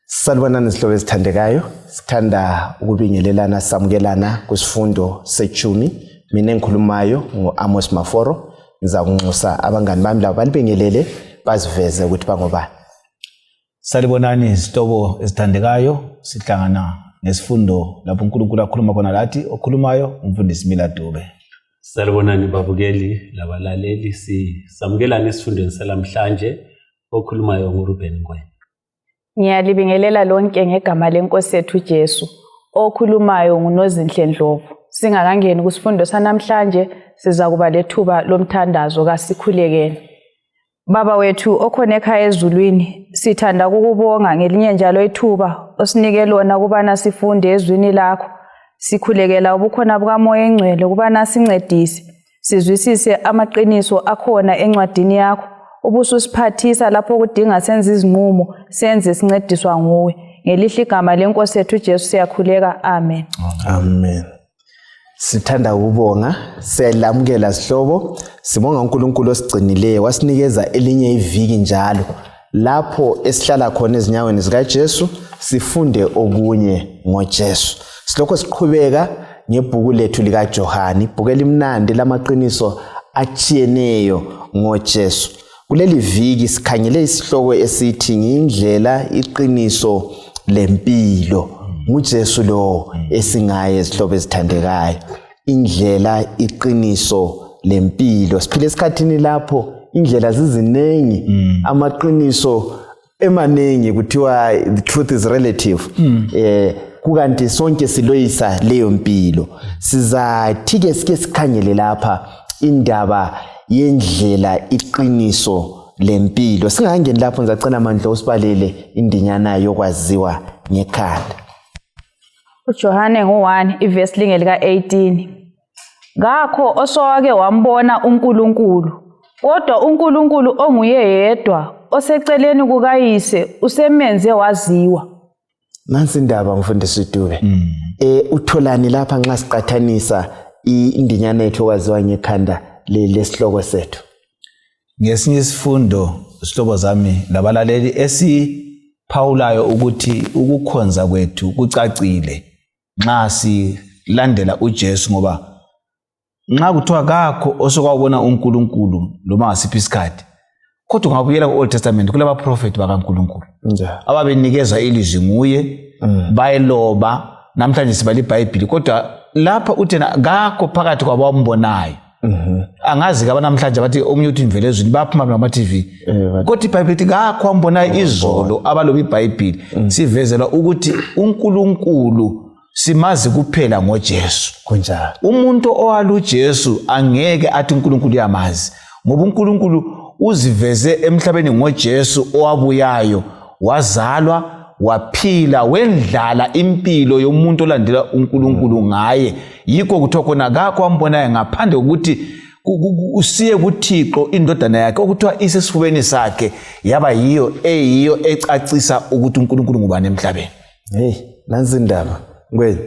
Salibonani sihlobo esithandekayo, sithanda ukubingelelana samukelana kusifundo sesitshumi. Mina engikhulumayo ngoAmos Maforo, ngiza kunxusa abangani bami labo balibingelele baziveze ukuthi bangobani. Salibonani sihlobo esithandekayo, sihlangana nesifundo lapho uNkulunkulu akhuluma khona lathi okhulumayo umfundisi Ndebele. Salibonani babukeli labalaleli, samukelana esifundweni salamhlanje okhulumayo nguRuben Ngwenya. Ngiyalibingelela lonke ngegama lenkosi yethu Jesu. Okhulumayo nguNozinhle Ndlovu. Singakangeni kusifundo sanamhlanje siza kuba lethuba lomthandazo kasikhulekeni. Baba wethu okhona ekhaya ezulwini, sithanda ukukubonga ngelinye njalo ithuba osinike lona kubana sifunde ezwini lakho. Sikhulekela ubukhona bukaMoya eNgcwele kubana sincedise sizwisise amaqiniso akhona encwadini yakho. Ubususiphathisa lapho kudinga senze izinqumo, senze sincediswa nguwe. Ngelihle igama lenkosi yethu Jesu siyakhuleka. Amen. Amen. Sithanda ukubonga, siyalamukela sihlobo, sibonga uNkulunkulu osigcinileyo wasinikeza elinye iviki njalo. Lapho esihlala khona ezinyaweni zikaJesu, sifunde okunye ngoJesu. Silokho siqhubeka ngebhuku lethu likaJohane, ibhuku elimnandi lamaqiniso achiyeneyo ngoJesu. Kuleli viki sikhangele isihloko esithi Indlela, iqiniso, lempilo. nguJesu lo esingaye sihlobo esithandekayo. Indlela, iqiniso, lempilo. Siphile esikhathini lapho indlela zizinengi, amaqiniso emaningi, kuthiwa the truth is relative. Kukanti sonke siloyisa leyo mpilo. Sizathi ke sike sikhangele lapha indaba yendlela, iqiniso, lempilo. Singangeni lapho ngizacela amandla usibalele indinyana yokwaziwa ngekhanda. uJohane 1 ivesi lika 18. Ngakho osowake wambona uNkulunkulu, kodwa uNkulunkulu onguye yedwa oseceleni kukayise usemenze waziwa. Nansi indaba mfundisi Dube. Utholani lapha nxa siqathanisa indinyana yethu okwaziwa ngekhanda lesihloko sethu? Ngesinye isifundo sihlobo zami labalaleli esiphawulayo ukuthi ukukhonza kwethu kucacile nxa silandela uJesu, ngoba nxa kuthiwa kakho osokwabona uNkulunkulu noma ngasiphi isikhathi, kodwa ungabuyela ku-Old Testament kulaba prophet bakaNkulunkulu ababenikezwa ilizwi nguye, bayeloba. Namhlanje sibala iBhayibheli, kodwa lapha uthena kakho phakathi kwabambonayo. Angazi ke namhlanje bathi omunye uthi imvelo ezweni baphuma ngama TV, kodwa iBhayibheli kakho ambonayo izolo abaloba iBhayibheli. Sivezelwa ukuthi uNkulunkulu simazi kuphela ngoJesu. Kunjalo Umuntu owala uJesu angeke athi uNkulunkulu uyamazi, ngoba uNkulunkulu uziveze emhlabeni ngoJesu owabuyayo, wazalwa, waphila, wendlala impilo yomuntu olandela uNkulunkulu ngaye. Yikho kuthiwa khona kakho ambonayo ngaphandle ukuthi usiye kuThixo indodana yakhe okuthiwa isesifubeni sakhe yaba yiyo eyiyo ecacisa ukuthi uNkulunkulu ngubani emhlabeni. Hey, nansi indaba Ngwenya.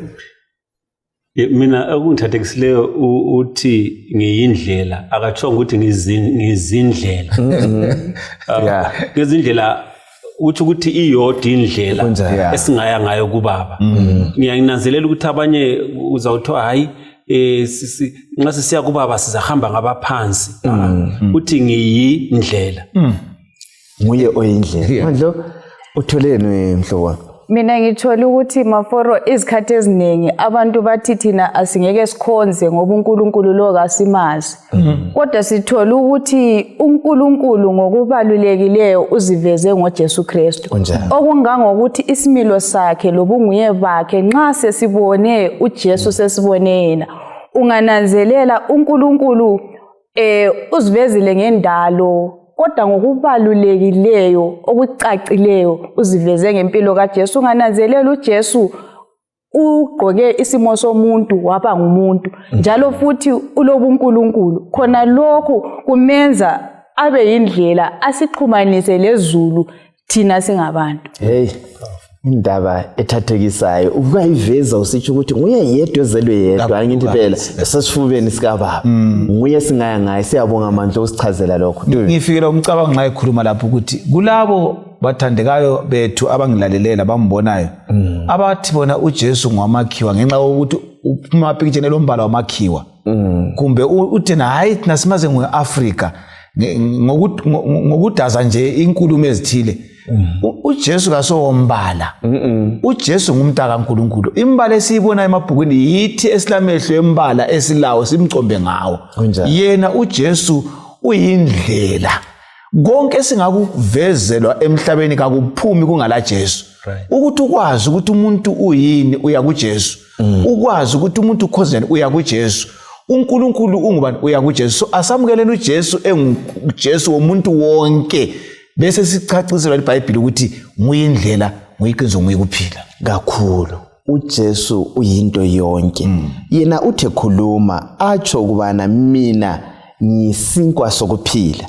Mina okungithathekisileyo uthi ngiyindlela, akathonga ukuthi ngizindlela. Ngizindlela uthi ukuthi iyodwa indlela esingaya ngayo kubaba. Ngiyananzelela ukuthi abanye uzawuthiwa hayi nxa sisiya kubaba sizahamba ngabaphansi. Uthi ngiyindlela. Nguye oyindlela. Manje utholeni mhlobo wami? Mina ngithola ukuthi Maforo izikhathi eziningi abantu bathi thina asingeke sikhonze ngoba uNkulunkulu lo kasimazi. Kodwa sithola ukuthi uNkulunkulu ngokubalulekileyo uziveze ngoJesu Kristu. Okungangokuthi isimilo sakhe lobunguye bakhe nxa sesibone uJesu sesibone yena. Ungananzelela uNkulunkulu uzivezile ngendalo, kodwa ngokubalulekileyo okucacileyo uziveze ngempilo kaJesu. Ungananzelela uJesu ugqoke isimo somuntu waba ngumuntu, njalo futhi ulobuNkulunkulu. Khona lokhu kumenza abe yindlela asixhumanise lezulu thina singabantu. Hey, indaba ethathekisayo ukuyiveza usitsho ukuthi nguye yedwa ezelwe yedwa, angithi phela sesifubeni sikababa. Nguye singaya ngaye, siyabonga amandla osichazela lokho. Ngifikela umcabango nxa ekhuluma lapho ukuthi kulabo bathandekayo bethu abangilalelela bambonayo abathi bona uJesu ngwamakhiwa ngenxa ukuthi uphuma picture elombala wamakhiwa kumbe uthena hayi thina simaze ngeAfrika ngokudaza nje inkulumo ezithile uJesu kasowombala uJesu ngumntaka kaNkulunkulu imbala esiyibona emabhukwini yithi esilamehlo embala esilawo simcombe ngawo yena uJesu uyindlela konke singakuvezelwa emhlabeni kakuphumi kungala Jesu ukuthi ukwazi ukuthi umuntu uyini uya kuJesu ukwazi ukuthi umuntu ukhozeni uya kuJesu uNkulunkulu ungubani uya kuJesu so asamukeleni uJesu enguJesu womuntu wonke bese sicaciselwa iBhayibheli ukuthi nguyindlela nguyiqiniso nguyikuphila kakhulu uJesu uyinto yonke yena uthe khuluma atsho kubana mina ngisinkwa sokuphila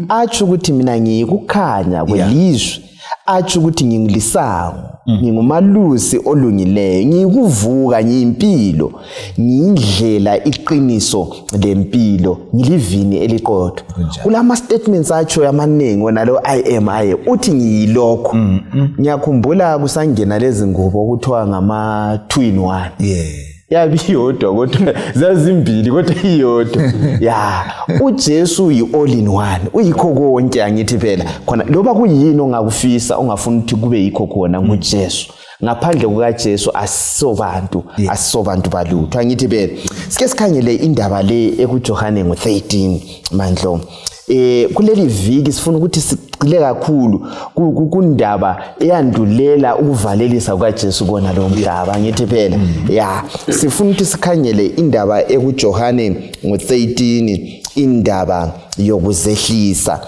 atsho ukuthi mina ngiyikukhanya kwelizwe atsho ukuthi ngingilisango ngingumalusi olungileyo ngikuvuka ngiyimpilo ngiyindlela iqiniso lempilo ngilivini eliqotho kulama statements atsho yamanengi wona lo I am uthi ngiyilokho ngiyakhumbula kusangena lezi ngubo okuthiwa ngama 2 in 1 yabi yodwa kodwa zazimbili kodwa iyodwa uJesu uyi all in one uyikho konke angithi phela khona loba kuyini ongakufisa ongafuna ukuthi kube yikho khona nguJesu ngaphandle kukaJesu asisobantu balutho angithi phela sike sikhangele indaba le ekuJohane ngo13 mandlo kuleli viki sifuna ukuthi sigcile kakhulu kundaba eyandulela ukuvalelisa kukaJesu kona lo mhlaba ngithi phela sifuna ukuthi sikhangele indaba ekuJohane ngo13 indaba yokuzehlisa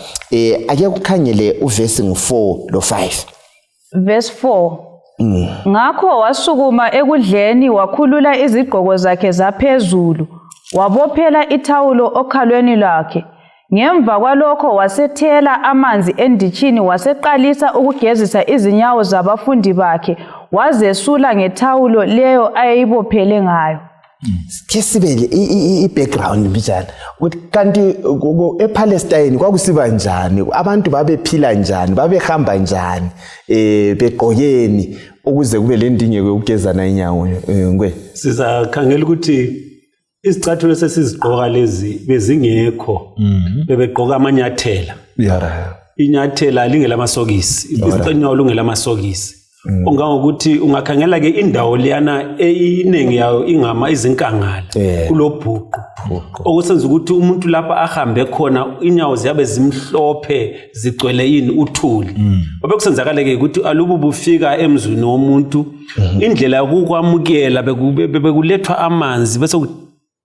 ake kukhangele uverse ngo4 lo 5 verse 4 ngakho wasukuma ekudleni wakhulula izigqoko zakhe zaphezulu wabophela ithawulo okhalweni lakhe ngemva kwalokho wasethela amanzi enditshini waseqalisa ukugezisa izinyawo zabafundi bakhe wazesula ngethawulo leyo ayibophele ngayo ke sibele i-background mbijana ukuthi kanti ePalestine kwakusiba njani abantu babephila njani babehamba njani begqokeni ukuze kube lendingeko ukugezana inyawo ngwe sizakhangela ukuthi izicathulo sesizigqoka lezi bezingekho bebegqoka amanyathela inyathela lingelamasokisi izinyawo lungelamasokisi ongangokuthi ungakhangela ke indawo leyana eyinengi yayo ingama izinkangala kulobhuqu okusenza ukuthi umuntu lapha ahambe khona inyawo ziyabe zimhlophe zigcwele yini uthuli obekusenzakala ke ukuthi alubu bufika emzweni womuntu indlela yokukwamukela bekulethwa amanzi bese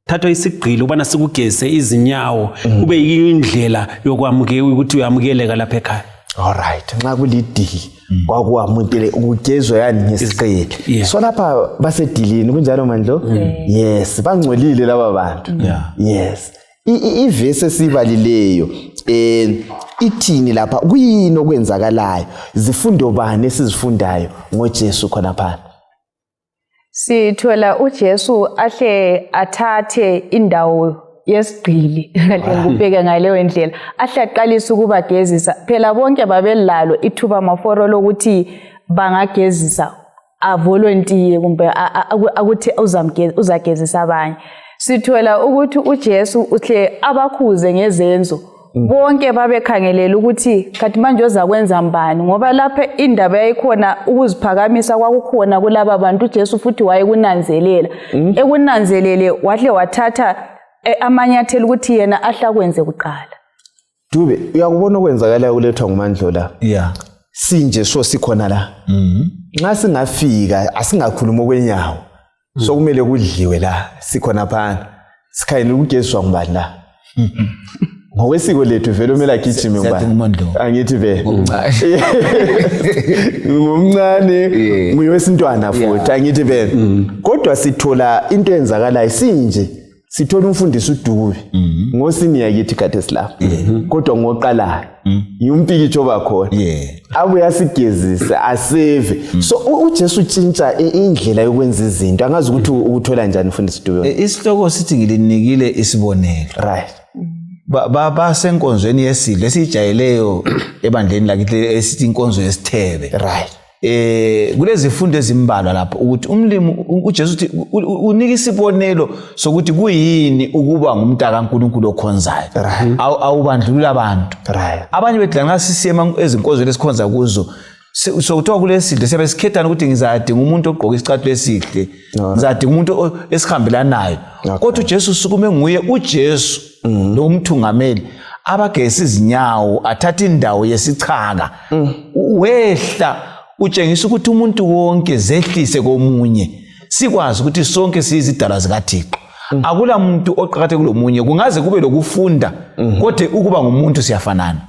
thatha isigqilo ubana sikugeze izinyawo kube yindlela yokwamukela ukuthi uyamukeleka lapha ekhaya alright nxa kulidili kwakuwamukele ukugezwa yani ngesigqilo so lapha basedilini kunjalo mandlo yes bangcolile laba bantu yes ivese sibalileyo ithini lapha kuyini okwenzakalayo zifundo bani esizifundayo ngoJesu khona phana sithola uJesu ahle athathe indawo yesigqili kanti ngubheke ngaleyo indlela ahle aqalisa ukubagezisa phela bonke babelalo ithuba maforo lokuthi bangagezisa avolontiye kumbe akuthi uzagezisa abanye sithola ukuthi uJesu uhle abakhuze ngezenzo bonke babekhangelela ukuthi kathi manje ozakwenza mbani ngoba lapha indaba yayikhona ukuziphakamisa kwakukhona kulaba bantu uJesu futhi wayekunanzelela ekunanzelele wahle wathatha amanyathelo ukuthi yena ahla kwenze kuqala Dube uyakubona okwenzakala kulethwa ngumandlo la sinje so sikhona la nxa singafika asingakhuluma okwenyawo so kumele kudliwe la sikhona phana sikhayela ukugezwa ngubani la ngokwesiko lethu vele umela agijime ngubani angithi vele ngumncane nguyowesintwana futhi angithi vele kodwa sithola into eyenzakalayo sinje sithola umfundisi uDube ngosiniya kithi kade silapha kodwa ngoqalayo yumpikitsho bakhona abuya sigezisa aseve so uJesu utshintsha indlela yokwenza izinto angazi ukuthi ukuthola njani mfundisi Dube isihloko sithi ngilinikile isibonelo right basenkonzweni yesidlo esijayeleyo ebandleni lakithi esithi inkonzo yesithebe. Right. Kulezi zifundo ezimbalwa lapho ukuthi umlimi uJesu uthi unika isibonelo sokuthi kuyini ukuba ngumntaka kaNkulunkulu okhonzayo. Awubandlulula abantu. Abanye bethi nxa sisiyema ezinkonzweni esikhonza kuzo sokuthiwa kulesidlo siyabe sikhethana ukuthi ngizadinga umuntu ogqoka isicathulo esihle, ngizadinga umuntu esihambelanayo. Kodwa uJesu usukume nguye uJesu lo mthungameli abageza izinyawo athatha indawo yesichaka wehla utshengisa ukuthi umuntu wonke zehlise komunye sikwazi ukuthi sonke sizidalwa zikaThixo. Akula muntu oqhakathe kulomunye kungaze kube lokufunda kodwa ukuba ngumuntu siyafanana.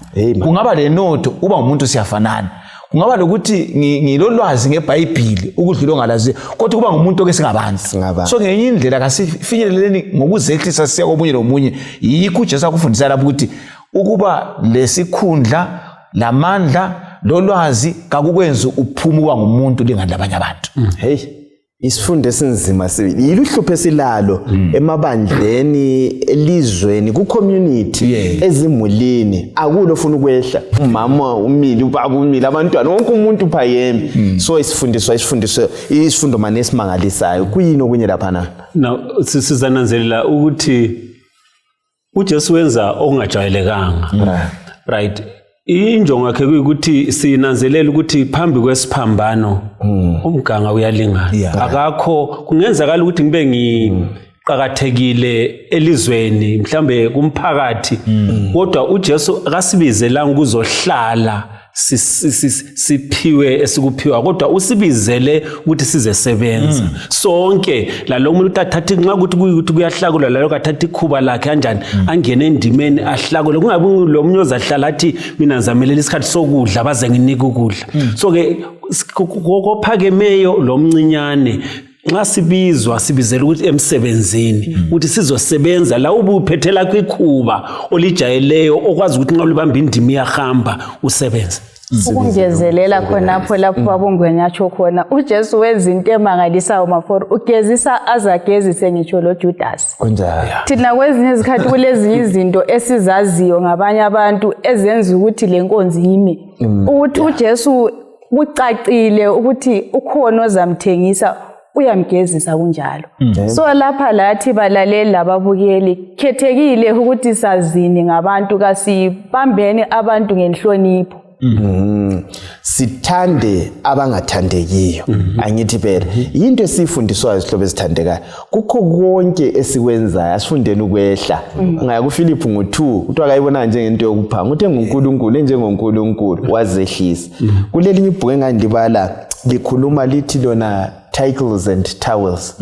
Kungaba lenotho uba ngumuntu siyafanana. Kungaba lokuthi ngilolwazi ngeBhayibheli ukudlula ongalazi kodwa kuba ngumuntu oke singabanzi. So ngenye indlela kasifinyeleleni ngokuzehlisa siya komunye nomunye. Yikho uJesu akufundisa lapho ukuthi ukuba lesikhundla lamandla lolwazi kakukwenza uphuma uba ngumuntu lingani labanye abantu. Hey, isifundo esinzima sibili iluhlupho esilalo emabandleni elizweni ku community ezimulini akulo ofuna ukwehla umama umili ubaba umili abantwana wonke umuntu phayemi. So isifundo manje esimangalisayo kuyini okunye lapha na. Now sizananzelela ukuthi uJesu wenza okungajwayelekanga. Right. Injongo yakhe ukuthi sinanzelela ukuthi phambi kwesiphambano umganga uyalingana. Akakho kungenzakala ukuthi ngibe ngiqhakathekile elizweni mhlambe kumphakathi kodwa uJesu akasibizela ukuzohlala siphiwe esikuphiwa kodwa usibizele ukuthi sizesebenza sonke lalo muntu uthatha nxa ukuthi kuyahlakulwa lalo kathatha ikhuba lakhe kanjani angene endimeni ahlakule kungabi lo munye ozahlala athi mina ngizamelela isikhathi sokudla baze nginike ukudla. So ke kophakemeyo lo mncinyane nxa sibizela ukuthi emsebenzini ukuthi sizosebenza la ubuphethela kwikhuba olijayeleyo okwazi ukuthi nxa libamba indimi yahamba usebenza. Ukungezelela khonapho lapho abongwenyatsho khona uJesu wenza into emangalisayo maforo ugezisa azagezise ngitsho lo Judas. Kunjalo. Thina kwezinye izikhathi kulezinye izinto esizaziyo ngabanye abantu ezenza ukuthi lenkonzi yime. Ukuthi uJesu ucacile ukuthi ukhona ozamthengisa uyamgezisa kunjalo. So lapha lathi balaleli lababukeli khethekile ukuthi sazini ngabantu kasibambeni abantu ngenhlonipho. Sithande abangathandekiyo. Angithi phela into esifundiswayo isihlobo esithandekayo kukho konke esikwenzayo asifundeni ukwehla. Ngaya kuFilipi ngo2 kuthiwa akayibona njengento yokuphanga uthe nguNkulunkulu enjengoNkulunkulu wazehlisa. Kulelinye ibhuku engandibala likhuluma lithi lona titles and towels.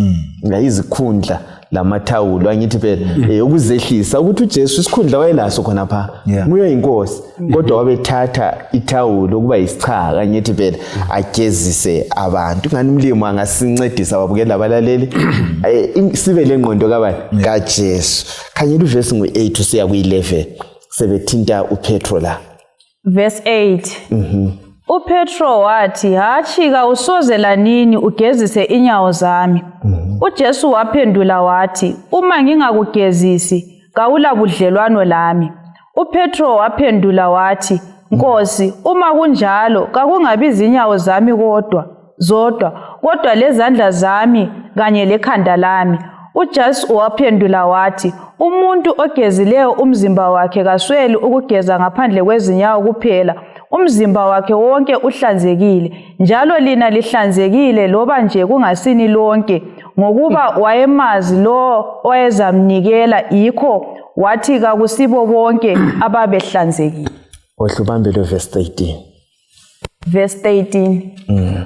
Izikhundla lamathawulo angithi phela ukuzehlisa ukuthi uJesu isikhundla wayelaso khona pha nguye inkosi kodwa wabethatha ithawulo kuba isichaka angithi phela agezise abantu. Ngani umlimo angasincedisa babukela abalaleli sibe lengqondo kaJesu. Khanyela uverse ngo8 siya ku11 sebethinta uPetro la. Verse 8. uPetro wathi hachika usozela nini ugezise inyawo zami. uJesu waphendula wathi uma ngingakugezisi kawula budlelwano lami. uPetro waphendula wathi Nkosi uma kunjalo kakungabi izinyawo zami zodwa kodwa lezandla zami kanye lekhanda lami. uJesu waphendula wathi umuntu ogezileyo umzimba wakhe kasweli ukugeza ngaphandle kwezinyawo kuphela umzimba wakhe wonke uhlanzekile njalo lina lihlanzekile loba nje kungasini lonke ngokuba wayemazi lo owayezamnikela yikho wathi kakusibo bonke ababehlanzekile. Ohlubambe lo verse 13. Verse 13.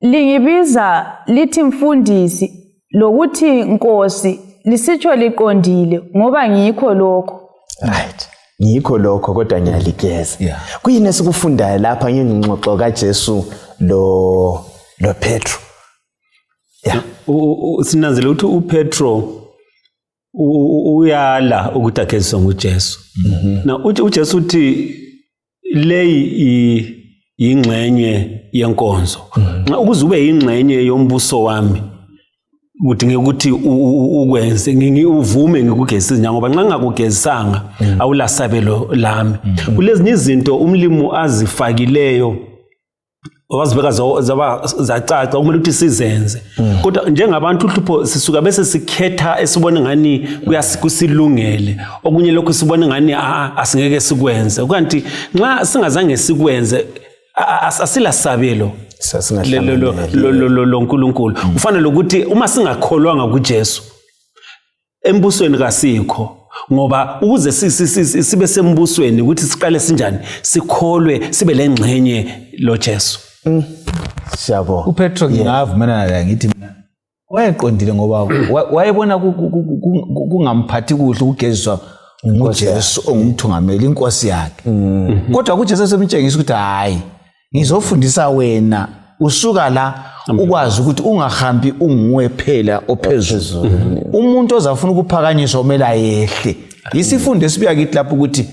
Lingibiza lithi mfundisi lokuthi Nkosi lisitsho liqondile ngoba ngikho lokho. Right. Ngikho lokho kodwa ngiyaligeza. Kuyini esikufundayo lapha ngingxoxo kaJesu lo Petro. Sinanzele ukuthi uPetro uyala ukuthi ageziswe nguJesu. Na uJesu uthi leyi ingxenye yenkonzo. Ukuze ube ingxenye yombuso wami kudinga ukuthi ukwenze uvume ngikugezisa izinyawo ngoba nxa ngakugezisanga awulasabelo lami. Kulezinye izinto umlimi azifakileyo wazibeka zacaca kumele ukuthi sizenze. Kodwa njengabantu uhlupho sisuka bese sikhetha esibone ngani kusilungele, okunye lokho sibone ngani asingeke sikwenze. Kanti nxa singazange sikwenze asilasabelo lo uNkulunkulu. Kufanele ukuthi uma singakholwanga kuJesu embusweni kasikho, ngoba ukuze sibe sembusweni ukuthi siqale sinjani sikholwe sibe lengxenye lo Jesu. Siyabo. uPetro ngingavumelana naye ngithi mina wayeqondile ngoba wayebona kungamphathi kuhle ukugeziswa nguJesu ongumthungameli inkosi yakhe. Kodwa kuJesu semtshengisa ukuthi hayi ngizofundisa wena usuka la ukwazi ukuthi ungahambi unguwe phela ophezulu. Umuntu ozafuna ukuphakanyiswa umela yehle. Isifundo esibuya kithi lapho ukuthi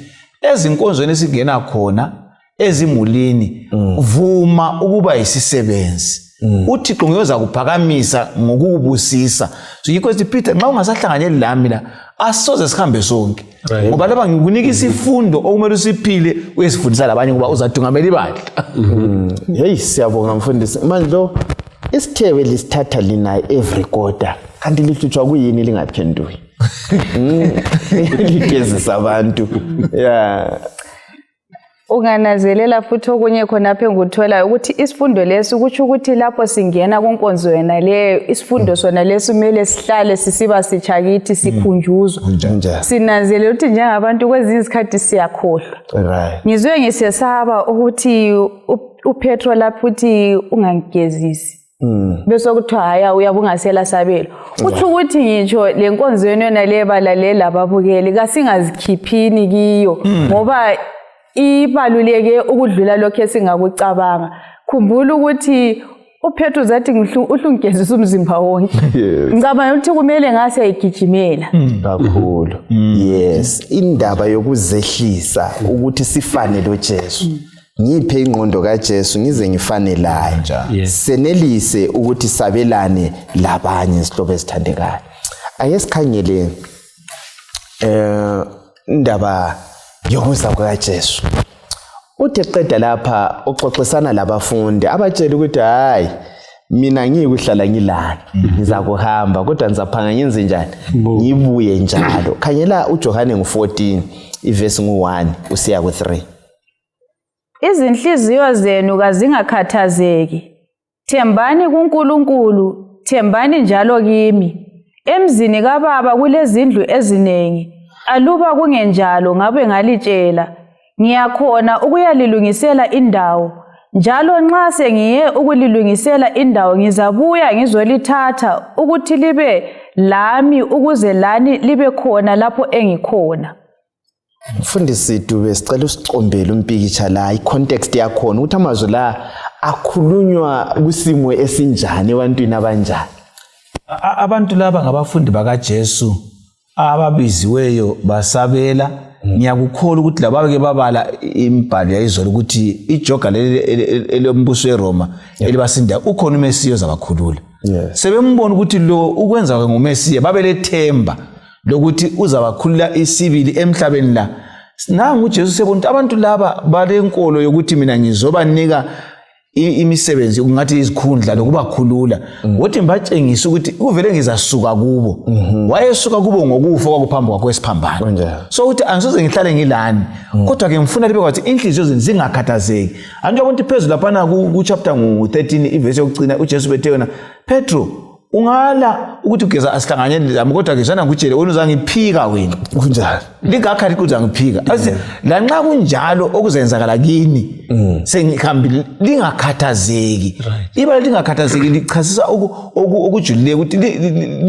ezinkonzweni esingena khona ezimulini vuma ukuba yisisebenzi. uThixo ngiyoza kuphakamisa ngokubusisa. So yikho sithi Peter nxa ungasahlanganyeli lami la asoze sihambe sonke. Ngoba lapha ngikunika isifundo okumele usiphile uyesifundisa labanye ngoba uzadungamela ibandla. Hey siyabonga mfundisi. Manje lo isithebe lisithatha lina every quarter. Kanti lihlutshwa kuyini lingaphenduli? Ligezisa abantu. Yeah. Unganazelela futhi okunye khona apha enguthola ukuthi isifundo lesi ukuthi lapho singena kunkonzo yena leyo isifundo sona lesi kumele sihlale sisiba sichakithi sikhunjuzwa. Sinazelela ukuthi njengabantu kwezinye izikhathi siyakhohlwa. Right. Ngizwe ngisesaba ukuthi uPetro lapho uthi ungangigezisi. Bese kuthiwa haya uyabungasela sabelo. Uthi ukuthi ngisho lenkonzo yona lebalalela ababukeli kasingazikhiphini kiyo ngoba ibaluleke ukudlula lokho esingakucabanga. Khumbula ukuthi uPetro zathi uhlungezisa umzimba wonke. Ngicabanga ukuthi kumele ngase ayigijimela. Kakhulu. Yes, indaba yokuzehlisa ukuthi sifane lo Jesu. Ngiphe ingqondo kaJesu ngize ngifane laye. Senelise ukuthi sabelane labanye isihlobo esithandekayo. Ake sikhangele indaba yokuza kwaJesu. Uthe qeda lapha uxoxisana labafundi abatshela ukuthi hayi mina ngikuhlala ngilana ngiza kuhamba kodwa nizaphanga ngenze njani ngibuye njalo. Khanyela uJohane ngo14 ivesi ngu1 usiya ku3. Izinhliziyo zenu kazingakhathazeki. Thembani kuNkulunkulu, thembani njalo kimi. Emzini kaBaba kulezindlu ezinengi. Aluba kungenjalo ngabe ngalitshela. Ngiyakhona ukuyalilungisela indawo. Njalo nxa sengiye ukulilungisela indawo ngizabuya ngizolithatha ukuthi libe lami ukuze lani libe khona lapho engikhona. Mfundisi Dube sicela usicombele umpikitsha la icontext yakhona ukuthi amazwi la akhulunywa kusimo esinjani ebantwini abanjani. Abantu laba ngabafundi bakaJesu ababiziweyo basabela. Ngiyakukholwa ukuthi laba ke babala imibhalo yayizolo ukuthi ijoga elombuso weRoma elibasinda ukhona uMesiya ozabakhulula. Sebembona ukuthi lo ukwenza nguMesiya babelethemba lokuthi uzabakhulula isibili emhlabeni la. Nangu uJesu sebona abantu laba balenkolo yokuthi mina ngizobanika imisebenzi kungathi izikhundla lokubakhulula. Wothi mbatshengisa ukuthi uvele ngizasuka kubo. Wayesuka kubo ngokufa kwakuphamba kwakho esiphambano. So uthi angisoze ngihlale ngilani. Kodwa ke ngifuna libe kwathi inhliziyo zenu zingakhathazeki. Anjengobonke phezulu lapha ku chapter ngu13 ivesi yokucina uJesu bethe wena Petro ungala ukuthi ugeza asihlanganyele lami kodwa ke jana ngikutshele wena uzangiphika wena kunjalo lingakhathi uzangiphika athi la nxa kunjalo okuzenzakala kini sengikhambile lingakhathazeki ibala lingakhathazeki lichasisa okujulile ukuthi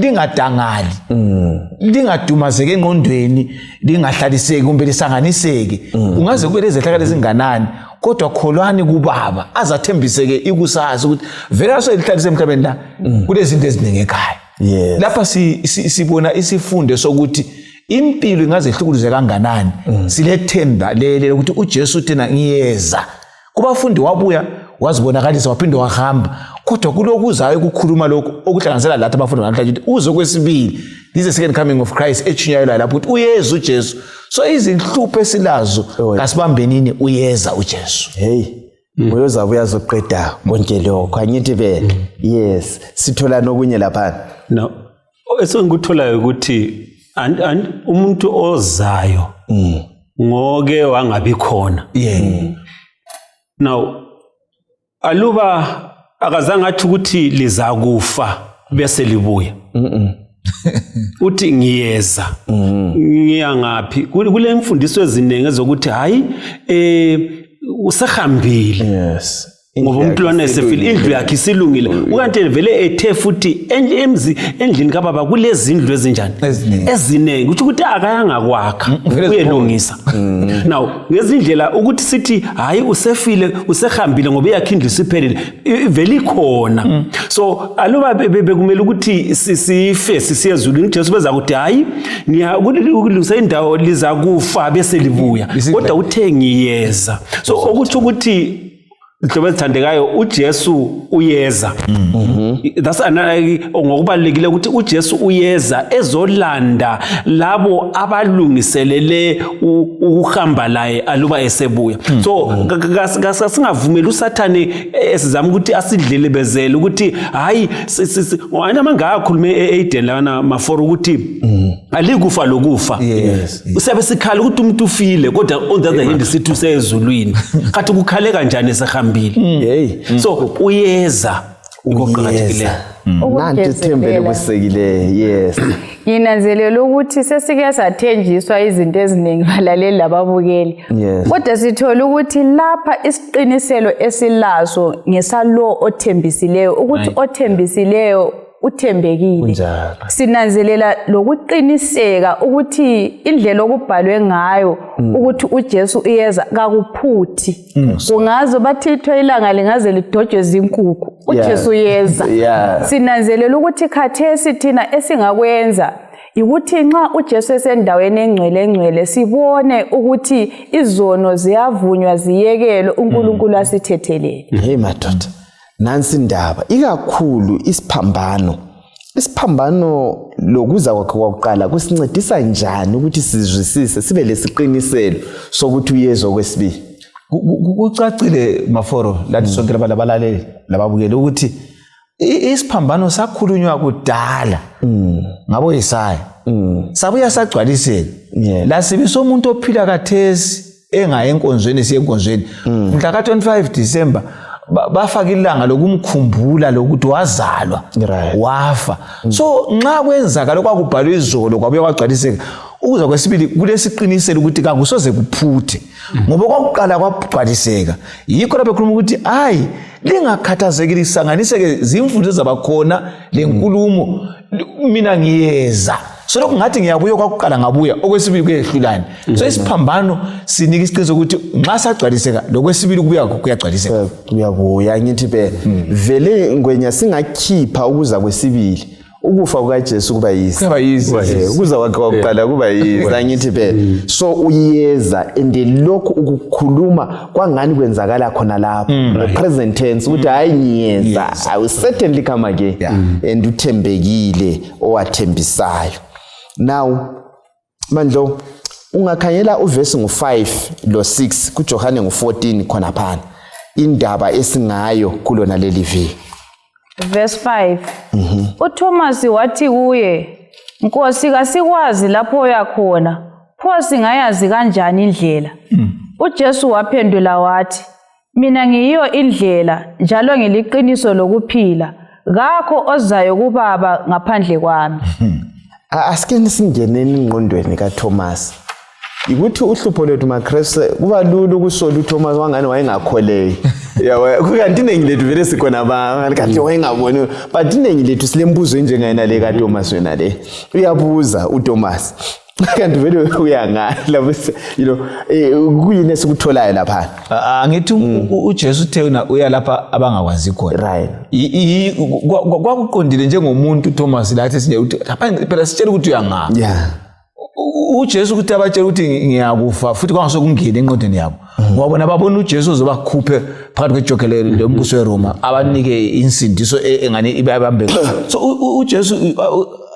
lingadangali lingadumazeke engqondweni lingahlaliseki kumbe lisanganiseke ungaze kube lezehlakalo ezinganani kodwa kholwani kuBaba azathembiseke ikusasa ukuthi vele soyihlalise emhlabeni la kulezinto eziningi ekhaya. Lapha sibona isifundo sokuthi impilo ingaze ihlukuluze kanganani silethemba lele ukuthi uJesu thina ngiyeza kubafundi wabuya wazibonakalisa waphinde wahamba kodwa kulokuzayo ukukhuluma lokho okuhlanganisela lathi abafundi namhlanje ukuthi uze kwesibili this is the second coming of Christ echunyayelwayo lapho ukuthi uyeza uJesu. So izinhlupho esilazo kasibambenini uyeza uJesu. Hey, uyoza uyazoqeda konke lokho angithi vele. Yes, sithola nokunye lapha. No, esengikutholayo ukuthi umuntu ozayo ngoke wangabi khona. Now aluba akazange athi ukuthi liza kufa bese libuya. Uthi ngiyeza. Ngiya ngaphi? Kule imfundiso eziningi ezokuthi hayi usahambile. Yes. Ngoba umntwana esefile indlu yakhe isilungile. Ukanti vele ethe futhi endlini kaBaba kulezi indlu ezinjani? Ezinengi. Uthi ukuthi akayanga kwakha uyelungisa. Now ngezindlela ukuthi sithi hayi usefile usehambile ngoba yakhe indlu isiphelile vele ikhona. So aluba bekumele ukuthi sife sisiye ezulwini uJesu beza kuthi hayi ngiyakulungisa indawo liza kufa bese libuya. Kodwa uthe ngiyeza. So ukuthi ukuthi Ndebele thandekayo uJesu uyeza. That's ngokubalekile ukuthi uJesu uyeza ezolanda labo abalungiselele ukuhamba laye aluba esebuya. So singavumeli uSathane esizama ukuthi asidlele bezele ukuthi hayi wena mangakhulume eIndlela maforo ukuthi alikufa lokufa. Usabe sikhala ukuthi umuntu ufile kodwa on the other hand sithi usezulwini. Kathi kukhale kanjani esehamba? So uyeza ukuqhakathekile nanti thembele kusekile. Yes, nginanzelela ukuthi sesike sathenjiswa izinto eziningi balaleli lababukeli, kodwa sithola ukuthi lapha isiqiniselo esilazo ngesalo othembisileyo ukuthi othembisileyo uthembekile. Sinanzelela lokuqiniseka ukuthi indlela okubhalwe ngayo ukuthi uJesu uyeza kakuphuthi. Kungazo bathithwe ilanga lingaze lidojwe izinkukhu uJesu uyeza. Sinanzelela ukuthi khathesi thina esingakwenza ukuthi nxa uJesu esendaweni engcwele sibone ukuthi izono ziyavunywa ziyekelwe uNkulunkulu asithethelele. Hey madoda, nansi indaba ikakhulu isiphambano lokuza kwakhe kwakuqala kusincedisa njani ukuthi sizwisise sibe lesiqiniselo sokuthi uyezwa kwesibili. Kucacile maforo lathi sonke labalaleli lababukeli ukuthi isiphambano sakhulunywa kudala ngabo Yesaya. Sabuya sagcwaliseka. La sibiso umuntu ophila kathesi engaye enkonzweni siye enkonzweni. Mhla ka 25 December bafaka ilanga lokumkhumbula lokuthi wazalwa wafa. So nxa kwenzaka lokwakubhalwe izolo kwabuye kwagcwaliseka ukuza kwesibili kulesiqiniselo ukuthi kakusoze kuphuthe ngoba kwakuqala kwagcwaliseka. Yikho lapho bekhuluma ukuthi hayi lingakhathazekile isanganiseke zimfundo zabakhona lenkulumo mina ngiyeza. So lokho ngathi ngiyabuya kwakuqala ngabuya okwesibili kuyehlulana. So isiphambano sinika isiqiniseko ukuthi nxa sagcwaliseka lokwesibili kuyagcwaliseka. Kuyabuya ngithi vele ngwenya singakhipha ukuza kwesibili ukufa kukaJesu kuba yizi. Ukuza kwakhe kwakuqala kuba yizi angithi so uyeza lokho ukukhuluma kwangani kwenzakala khona lapho present tense ukuthi hayi ngiyeza I will certainly come again and uthembekile owathembisayo. Now Mandlo ungakhanyela uverse ngo5 lo6 kuJohane ngo14 khona phana indaba esingayo kulona leli viki. Verse 5. uThomas wathi kuye, Nkosi kasikwazi lapho uyakhona, pho singayazi kanjani indlela? uJesu waphendula wathi, mina ngiyiyo indlela njalo ngiliqiniso lokuphila, ngakho ozayo kuBaba ngaphandle kwami. Asikeni singeneni ingqondweni kaThomas. Ukuthi uhlupho lwethu maKristu kuba lulu ukusola uThomas wangani wayengakholeki. Yawa kukanti iningi lethu vele sikhona ba kanti wayengaboni but iningi lethu silembuzo enjengayena le kaThomas wena le. Uyabuza uThomas. Kanti vele uyangala kuyini esikutholayo lapha. Angithi uJesu uthena uya lapha abangakwazi khona. Kwakuqondile njengomuntu uThomas lathi sinye uthi phela sitshela ukuthi uyangala. uJesu ukuthi abatshela ukuthi ngiyakufa futhi kwangasokungena enqondweni yabo ngoba bona babona uJesu uzobakhuphe phakathi kwejogele lombuso weRoma abanike insindiso engane ibabambe so uJesu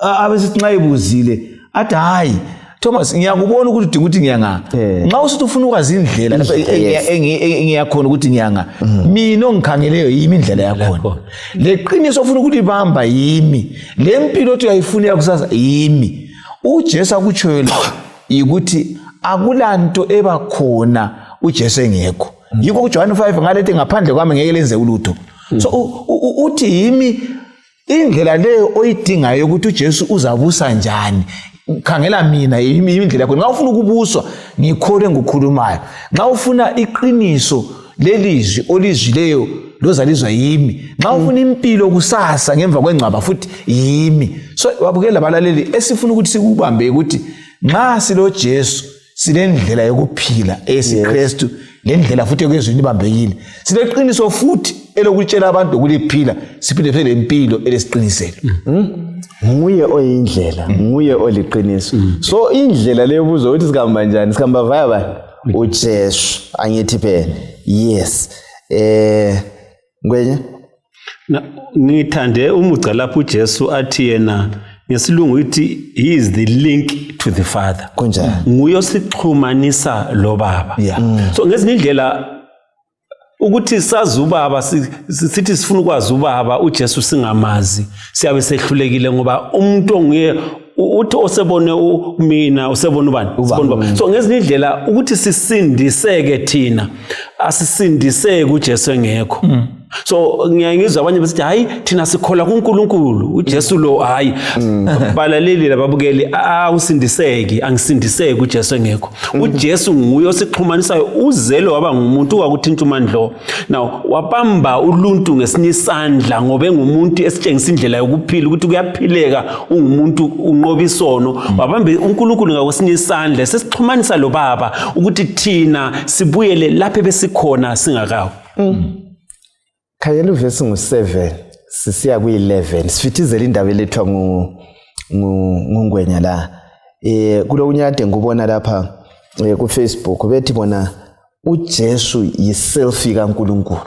abesithi nxa ebuzile athi hayi Thomas ngiyakubona ukuthi udinga ukuthi ngiyanga nxa usuthi ufuna ukwazi indlela lapha engiyakhona ukuthi ngiyanga mina ongikhangeleyo yimi indlela yakhona leqiniso ufuna ukulibamba yimi lempilo othi uyayifuna yakusasa yimi uJesu akutshoyo la ukuthi akulanto ebakhona uJesu engekho yiko kuJohn 5 ngalethi ngaphandle kwami ngeke lenze ulutho so uthi yimi indlela leyo oyidingayo ukuthi uJesu uzabusa njani khangela mina yimi indlela yakho nxa ufuna ukubuswa ngikhole ngokhulumayo nxa ufuna iqiniso lelizwi olizwileyo lozalizwa yimi nxa ufuna impilo kusasa ngemva kwengcwaba futhi yimi so babukela abalaleli esifuna ukuthi sikubambe ukuthi nxa silo Jesu silendlela yokuphila esiKristu lendlela futhi yokwezwini ibambekile sileqiniso futhi elokutshela abantu ukuliphila siphile phele impilo elesiqiniselo nguye oyindlela nguye oliqiniso so indlela leyo buzo uthi sikamba njani sikamba vaya bani uJesu angithi phela yes ngwenye ngithande umuca lapho uJesu athi yena ngesilungu uthi he is the link to the Father kunjani nguye osixhumanisa lo baba so ngezinye indlela ukuthi sazi ubaba sithi sifuna ukwazi ubaba uJesu singamazi siyabe sehlulekile ngoba umuntu onguye uthi osebone mina usebona ubani sibona ubaba so ngezinye indlela ukuthi sisindiseke thina asisindiseke uJesu engekho so ngiyangizwa abanye besithi hayi thina sikhola kuNkulunkulu uJesu lo hayi balaleli lababukeli awusindiseki angisindiseki uJesu engekho uJesu nguye osixhumanisayo uzelo waba ngumuntu wakuthinta umandlo now wabamba uluntu ngesinye isandla ngoba engumuntu esitshengisa indlela yokuphila ukuthi kuyaphileka ungumuntu unqoba isono wabamba uNkulunkulu ngakwesinye isandla sesixhumanisa lo baba ukuthi thina sibuyele lapho besikhona singakawo khayela uvesi ngu7 sisiya ku11 sifithizela indaba elethwa ngungwenya la kulo unyade ngubona lapha ku Facebook bethi bona uJesu yiselfie kaNkulunkulu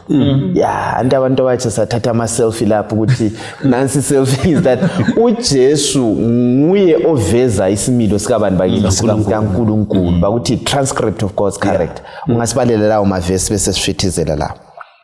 yeah andi abantu abathi sathatha ama selfie lapho ukuthi nansi selfie is that uJesu nguye oveza isimilo sikabani bakini kaNkulunkulu bakuthi transcript of God's character ungasibalela lawo mavesi bese sifithizela lapho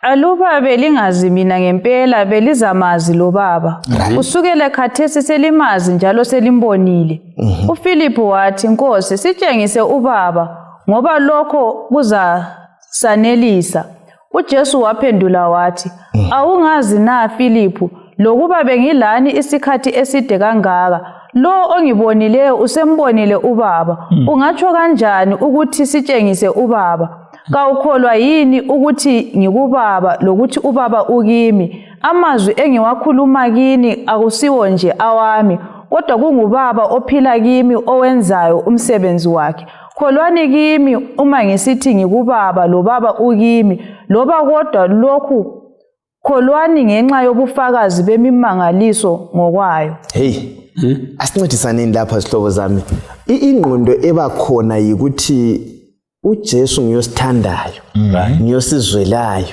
Aluba belingazi mina ngempela belizamazi lo baba. Usukele khathesi selimazi njalo selimbonile. uPhiliphu wathi Nkosi sitshengise ubaba ngoba lokho kuzasanelisa. uJesu waphendula wathi awungazi na Philiphu lokuba bengilani isikhathi eside kangaka lo ongibonileyo usembonile ubaba. Ungatsho kanjani ukuthi sitshengise ubaba? Kawukholwa yini ukuthi ngikubaba lokuthi ubaba ukimi? Amazwi engiwakhuluma kini akusiwo nje awami kodwa kungubaba ophila kimi owenzayo umsebenzi wakhe. Kholwani kimi uma ngisithi ngikubaba lo baba ukimi loba kodwa lokhu kholwani ngenxa yobufakazi bemimangaliso ngokwayo. Hey asincedisaneni lapha sihlobo zami ingqondo ebakhona yikuthi uJesu ngiyosithandayo ngiyosizwelayo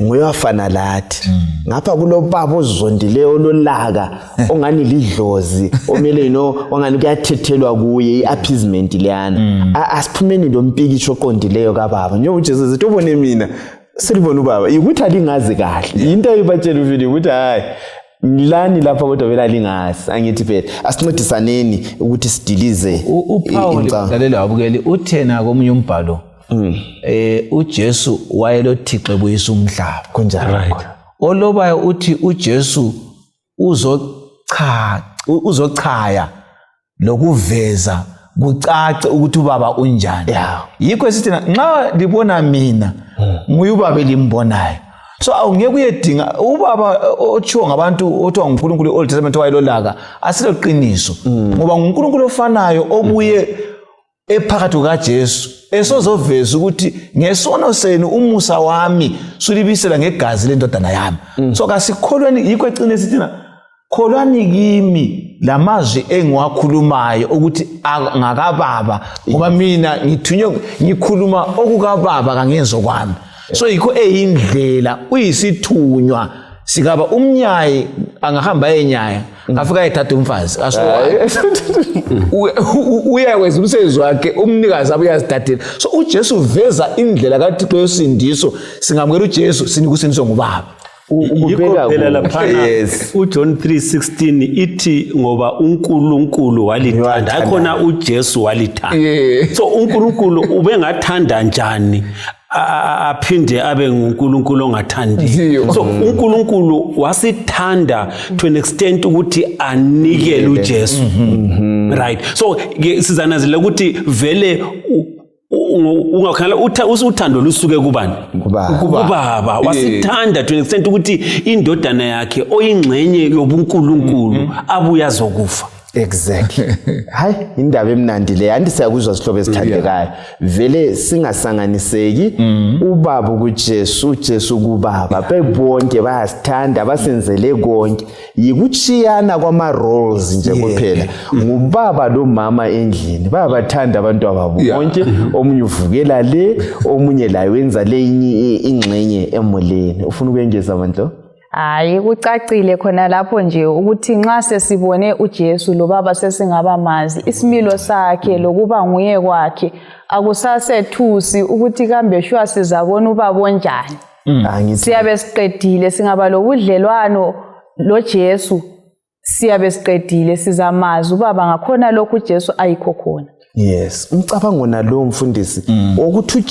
nguyafana lathi ngapha kulo baba ozondileyo ololaka ongani lidlozi omele ongani kuyathethelwa kuye iappeasement liyana asiphumeni lo mpikisho oqondileyo kaBaba njengoba uJesu ethi ubone mina silibona ubaba ukuthi alingazi kahle into ayibatshela uvile ukuthi hayi ngilani lapha kodwa vela lingazi angithi phela asincedisaneni ukuthi sidilize uPaul lalela wabukeli uthena komunye umbhalo uJesu wayelothixo ebuyisa umhlaba kunjani olobayo uthi uJesu uzochaya lokuveza kucace ukuthi ubaba unjani yikho esithi nxa libona mina nguye ubaba elimbonayo so awungeke uyedinga ubaba otshiwo ngabantu othiwa nguNkulunkulu Old Testament wayelolaka asilo qiniso ngoba nguNkulunkulu ofanayo obuye ephakathi kukaJesu esozoveza ukuthi ngesono senu umusa wami sulibisela ngegazi lendodana yami so kasikholweni yikho ecine sithina kholwani kimi lamazwi engiwakhulumayo ukuthi ngakababa ngoba mina ngithunywe ngikhuluma okukababa kangenzo kwami. So yikho eyindlela uyisithunywa sikaba umnyayi angahamba enyaya afika ethatha umfazi uyakwenza umsebenzi wakhe umnikazi abuya azithathela. So uJesu uveza indlela kaThixo yosindiso singamukela uJesu sinika usindiso ngubaba. Ukubheka phela lapha uJohn 3:16 ithi ngoba uNkulunkulu walithanda akhona uJesu walithanda. So uNkulunkulu ubengathanda njani aphinde abe nguNkulunkulu ongathandiyo. So uNkulunkulu wasithanda to an extent ukuthi anikele uJesu. Right. So sizanazile ukuthi vele ungakhala uthando lusuke kubani? Kubaba. Wasithanda to an extent ukuthi indodana yakhe oyingxenye yobuNkulunkulu abuya zokufa. Exactly. Hayi indaba emnandi le andisiyakuzwa sihlobo esithandekayo. Vele singasanganiseki ubaba kuJesu, uJesu kubaba. Bebonke bayasithanda basenzele konke. Yikuchiyana kwama roles nje kuphela. Ngubaba lo mama endlini. Bayabathanda abantu ababo bonke. Omunye uvukela le, omunye la wenza le ingxenye emoleni. Ufuna ukuyengeza abantu? Hayi kucacile khona lapho nje ukuthi nxa sesibone uJesu lo baba sesingaba mazi isimilo sakhe lokuba nguye kwakhe akusasethusi ukuthi kambe shwa sizabona ubaba onjani. Siyabe siqedile singaba lobudlelwano lo Jesu siyabe siqedile sizamazi ubaba ngakhona lokhu uJesu ayikho khona. Yes, umcabango nalo mfundisi ukuthi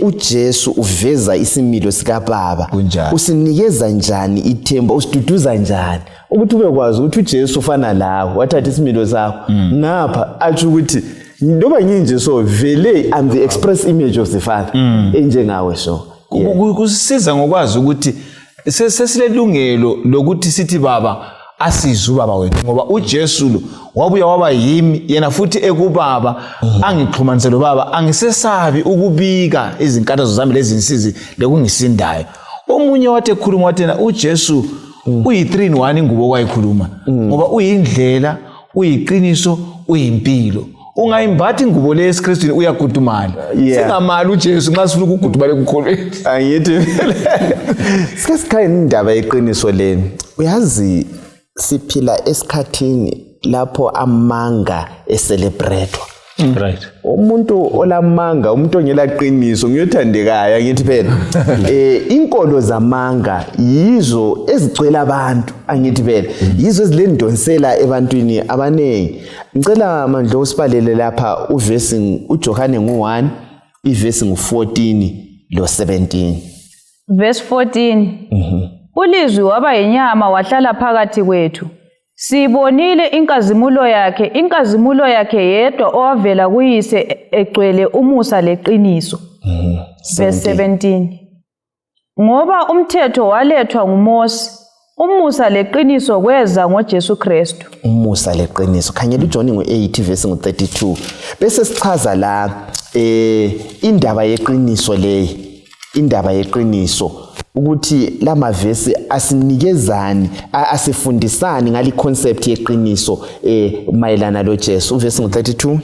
uJesu uveza isimilo sika baba. Usinikeza njani ithemba, usiduduza njani ukuthi ubekwazi ukuthi uJesu ufana lawe wathatha isimilo sakho ngapha athi ukuthi ndoba nginje so vele I'm the express image of the Father enjengawe so. Kusisiza ngokwazi ukuthi sesilelungelo lokuthi sithi baba asize ubaba wethu ngoba uJesu lo wabuya waba yimi yena futhi ekubaba angixhumanise lo baba angisesabi ukubika izinkathazo zami lezinsizi lekungisindayo. Omunye wathi ekhuluma wathi uJesu uyi3 in 1 ingubo kwayikhuluma ngoba uyindlela uyiqiniso uyimpilo. Ungayimbathi ingubo le yeSkristwini uyagudumala. Singamali uJesu nxa sifuna ukugudumala ekukholweni. Angithi sike sikhayini indaba yeqiniso leni. Uyazi siphila esikhathini lapho amanga eselebratewa. Right. Umuntu olamanga, umuntu ongela qiniso ngiyothandekayo angithi phela. Inkolo zamanga yizo ezigcwele abantu angithi phela. Yizo ezilendonsela ebantwini abanengi. Ngicela manje usipalele lapha uverse uJohane 1 iverse 14 lo 17. Verse 14. Ulizwi waba yinyama wahlala phakathi kwethu. Sibonile inkazimulo yakhe yedwa owavela kuyise egcwele umusa leqiniso. Verse 17. Ngoba umthetho walethwa nguMose, umusa leqiniso kweza ngoJesu Kristu. Umusa leqiniso. Khanyela uJohn ngo8 verse 32. Bese sichaza la indaba yeqiniso leyi. Indaba yeqiniso ukuthi lama verse asinikezani asifundisani ngali concept yeqiniso mayelana lo Jesu. Verse 32.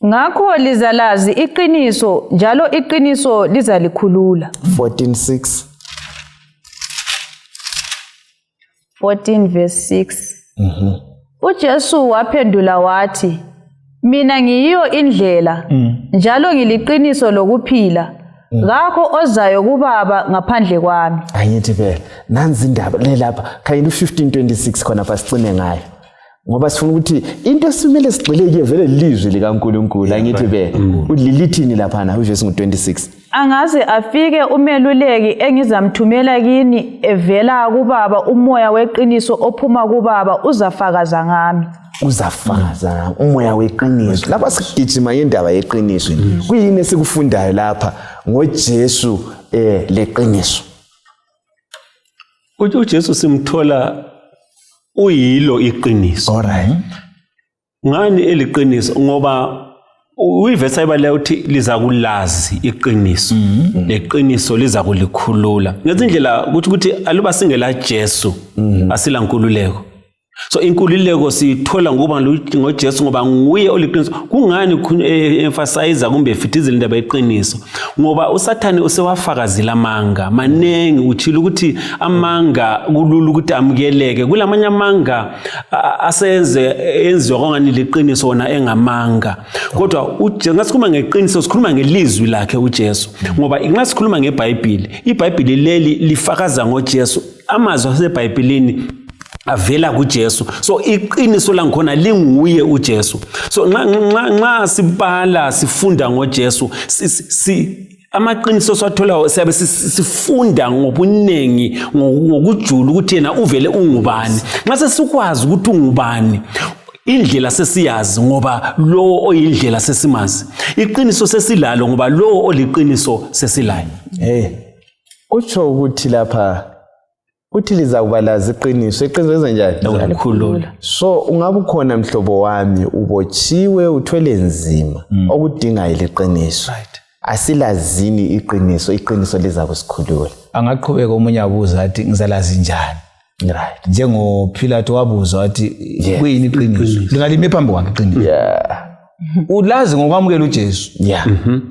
Ngakho lizalazi iqiniso njalo iqiniso lizalikhulula. 14:6. 14 verse 6. uJesu waphendula wathi, mina ngiyiyo indlela njalo ngiliqiniso lokuphila. Ngakho ozayo kubaba ngaphandle kwami. Angithi phela nanzi indaba le lapha khayini 15:26 khona basicine ngayo. Ngoba sifuna ukuthi into esimele sigxileke vele lizwi likaNkulunkulu angithi phela ulilithini lapha na verse 26. Angaze afike umeluleki engizamthumela kini evela kubaba umoya weqiniso ophuma kubaba uzafakaza ngami. Uzafakaza umoya weqiniso. Lapha sigijima indaba yeqiniso. Kuyini esikufundayo lapha ngoJesu leqiniso. uJesu simthola uyilo iqiniso. Alright. Ngani eliqiniso? Ngoba uyivesa ibaleka uthi liza kulazi iqiniso. Leqiniso liza kulikhulula. Ngezindlela ukuthi aluba singela Jesu asila nkululeko. So inkululeko sithola ngoJesu ngoba nguye oliqiniso. Kungani emphasize kumbe efithizela indaba yeqiniso? Ngoba uSathane usewafakazila amanga manengi, utshila ukuthi amanga kulula ukuthi amukeleke. Kulamanye amanga enziwa kwangani liqiniso wona engamanga. Kodwa ngasikhuluma ngeqiniso, sikhuluma ngelizwi lakhe uJesu. Ngoba nxa sikhuluma ngeBhayibheli, iBhayibheli leli lifakaza ngoJesu. Amazwi aseBhayibhelini avela kuJesu. So iqiniso langikhona linguye uJesu. So nxa sibala sifunda ngoJesu, amaqiniso swathola siyabe sifunda ngobunengi ngokujula ukuthi yena uvele ungubani. Nxa sesikwazi ukuthi ungubani, indlela sesiyazi ngoba lo oyindlela sesimazi. Iqiniso sesilalo ngoba lo oliqiniso sesilayo. Utsho ukuthi lapha uthi lizakubalaza iqiniso ezenjani? Ukukhulula. So ungabe ukhona mhlobo wami ubotshiwe uthwele nzima okudinga iqiniso. Asilazini iqiniso liza kusikhulula. Angaqhubeka umunye abuza athi ngizalazi njani? Right. NjengoPhilathu wabuza wathi kuyini iqiniso? Lingalime phambi kwakhe iqiniso. Ulazi ngokwamukela uJesu.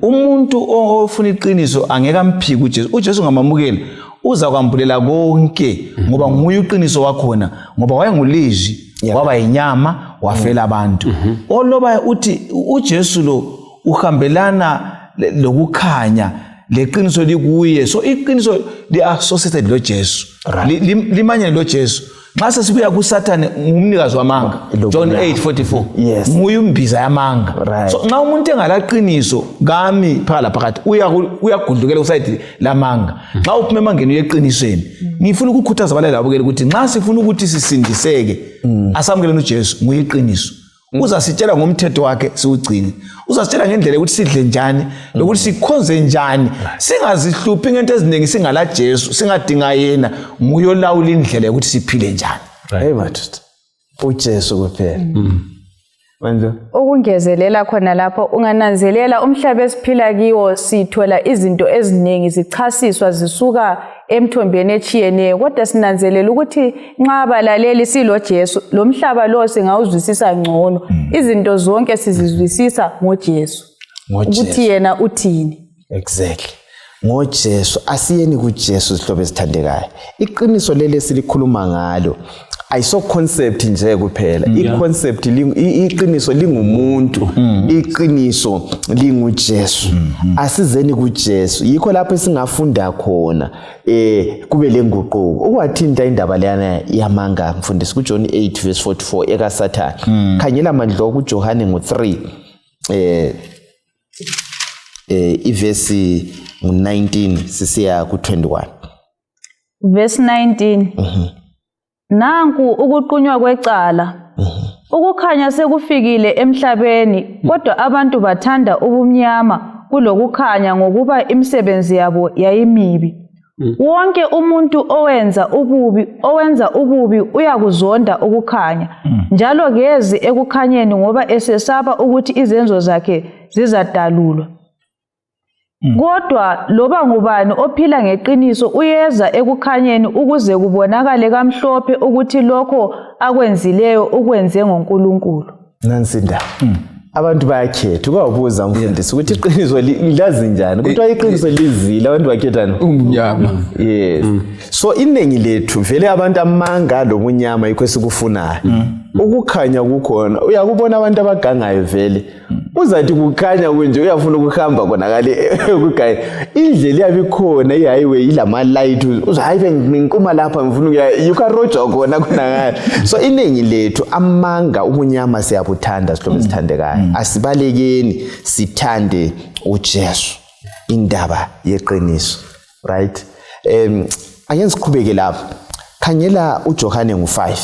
Umuntu ofuna iqiniso angeke amphike uJesu. uJesu ngamamukela uza kwambulela konke ngoba nguye uqiniso wakhona, ngoba wayengulizwi waba inyama wafela abantu. Oloba uthi uJesu lo uhambelana lokukhanya, leqiniso likuye. So iqiniso li-associated loJesu, limanyene loJesu. Nxa sesibuya kuSathane ngumnikazi wamanga, John 8:44, nguye umbiza yamanga. So nxa umuntu engalaqiniso kami phala phakathi uyagudlukela kusayidi lamanga. Nxa uphuma emangeni yeqinisweni, ngifuna ukukhuthaza abalali abukele ukuthi nxa sifuna ukuthi sisindiseke, asamukeleni uJesu, nguye iqiniso. Uzasitshela ngomthetho wakhe siwugcine. Uzasitshela ngendlela ukuthi sidle njani lokuthi sikhonze njani. Singazihluphi ngento eziningi singala Jesu, singadinga yena, nguye olawula indlela ukuthi siphile njani. Hey madoda, uJesu kuphela. Manje ukungezelela khona lapho ungananzelela umhlaba esiphila kiwo sithola izinto eziningi zichasiswa zisuka emthombeni echiyeneyo, kodwa sinanzelela ukuthi nxa abalaleli silo Jesu, lo mhlaba lo singawuzwisisa ngcono. Izinto zonke sizizwisisa ngoJesu, ukuthi yena uthini. Exactly. ngoJesu. Asiyeni kuJesu sihlobo esithandekayo. Iqiniso leli silikhuluma ngalo ayiso concept nje kuphela. I-concept iqiniso lingumuntu, iqiniso linguJesu. Asizeni kuJesu. Yikho lapho singafunda khona kube lenguquko. Ukwathinta indaba leyana yamanga mfundisi kuJohn 8:44 ekaSathane. Khanyela mandlo kuJohane ngo3 ivesi 19 sisiya ku21. Verse 19. Nanku ukuqunywa kwecala. Ukukhanya sekufikile emhlabeni, kodwa abantu bathanda ubumnyama kulokukhanya ngokuba imisebenzi yabo yayimibi. Wonke umuntu owenza ububi uyakuzonda ukukhanya, njalo kezi ekukhanyeni ngoba esesaba ukuthi izenzo zakhe zizadalulwa. Kodwa loba ngubani ophila ngeqiniso uyeza ekukhanyeni ukuze kubonakale kamhlophe ukuthi lokho akwenzileyo ukwenze ngoNkulunkulu. Nansinda. Abantu bayakhetha ukwabuza mfundisi ukuthi iqiniso lilazi njani, kuthiwa iqiniso lizile abantu bakhethana umnyama. Yes. So inengi lethu vele abantu amanga lobunyama yikho sikufunayo. Ukukhanya kukhona, uyakubona abantu abagangayo vele. Uzathi kukhanya kunje uyafuna ukuhamba khona kale ukukhanya. Indlela yabikhona ihighway ilama light, uzayibe nginkuma lapha ngifuna ukuya yukaroja khona ngale. So inengi lethu amanga ubunyama siyabuthanda sihlobo sithandekayo. Asibalekeni sithande uJesu, indaba yeqiniso, right? Ake siqhubeke lapha. Khanyela uJohane ngo5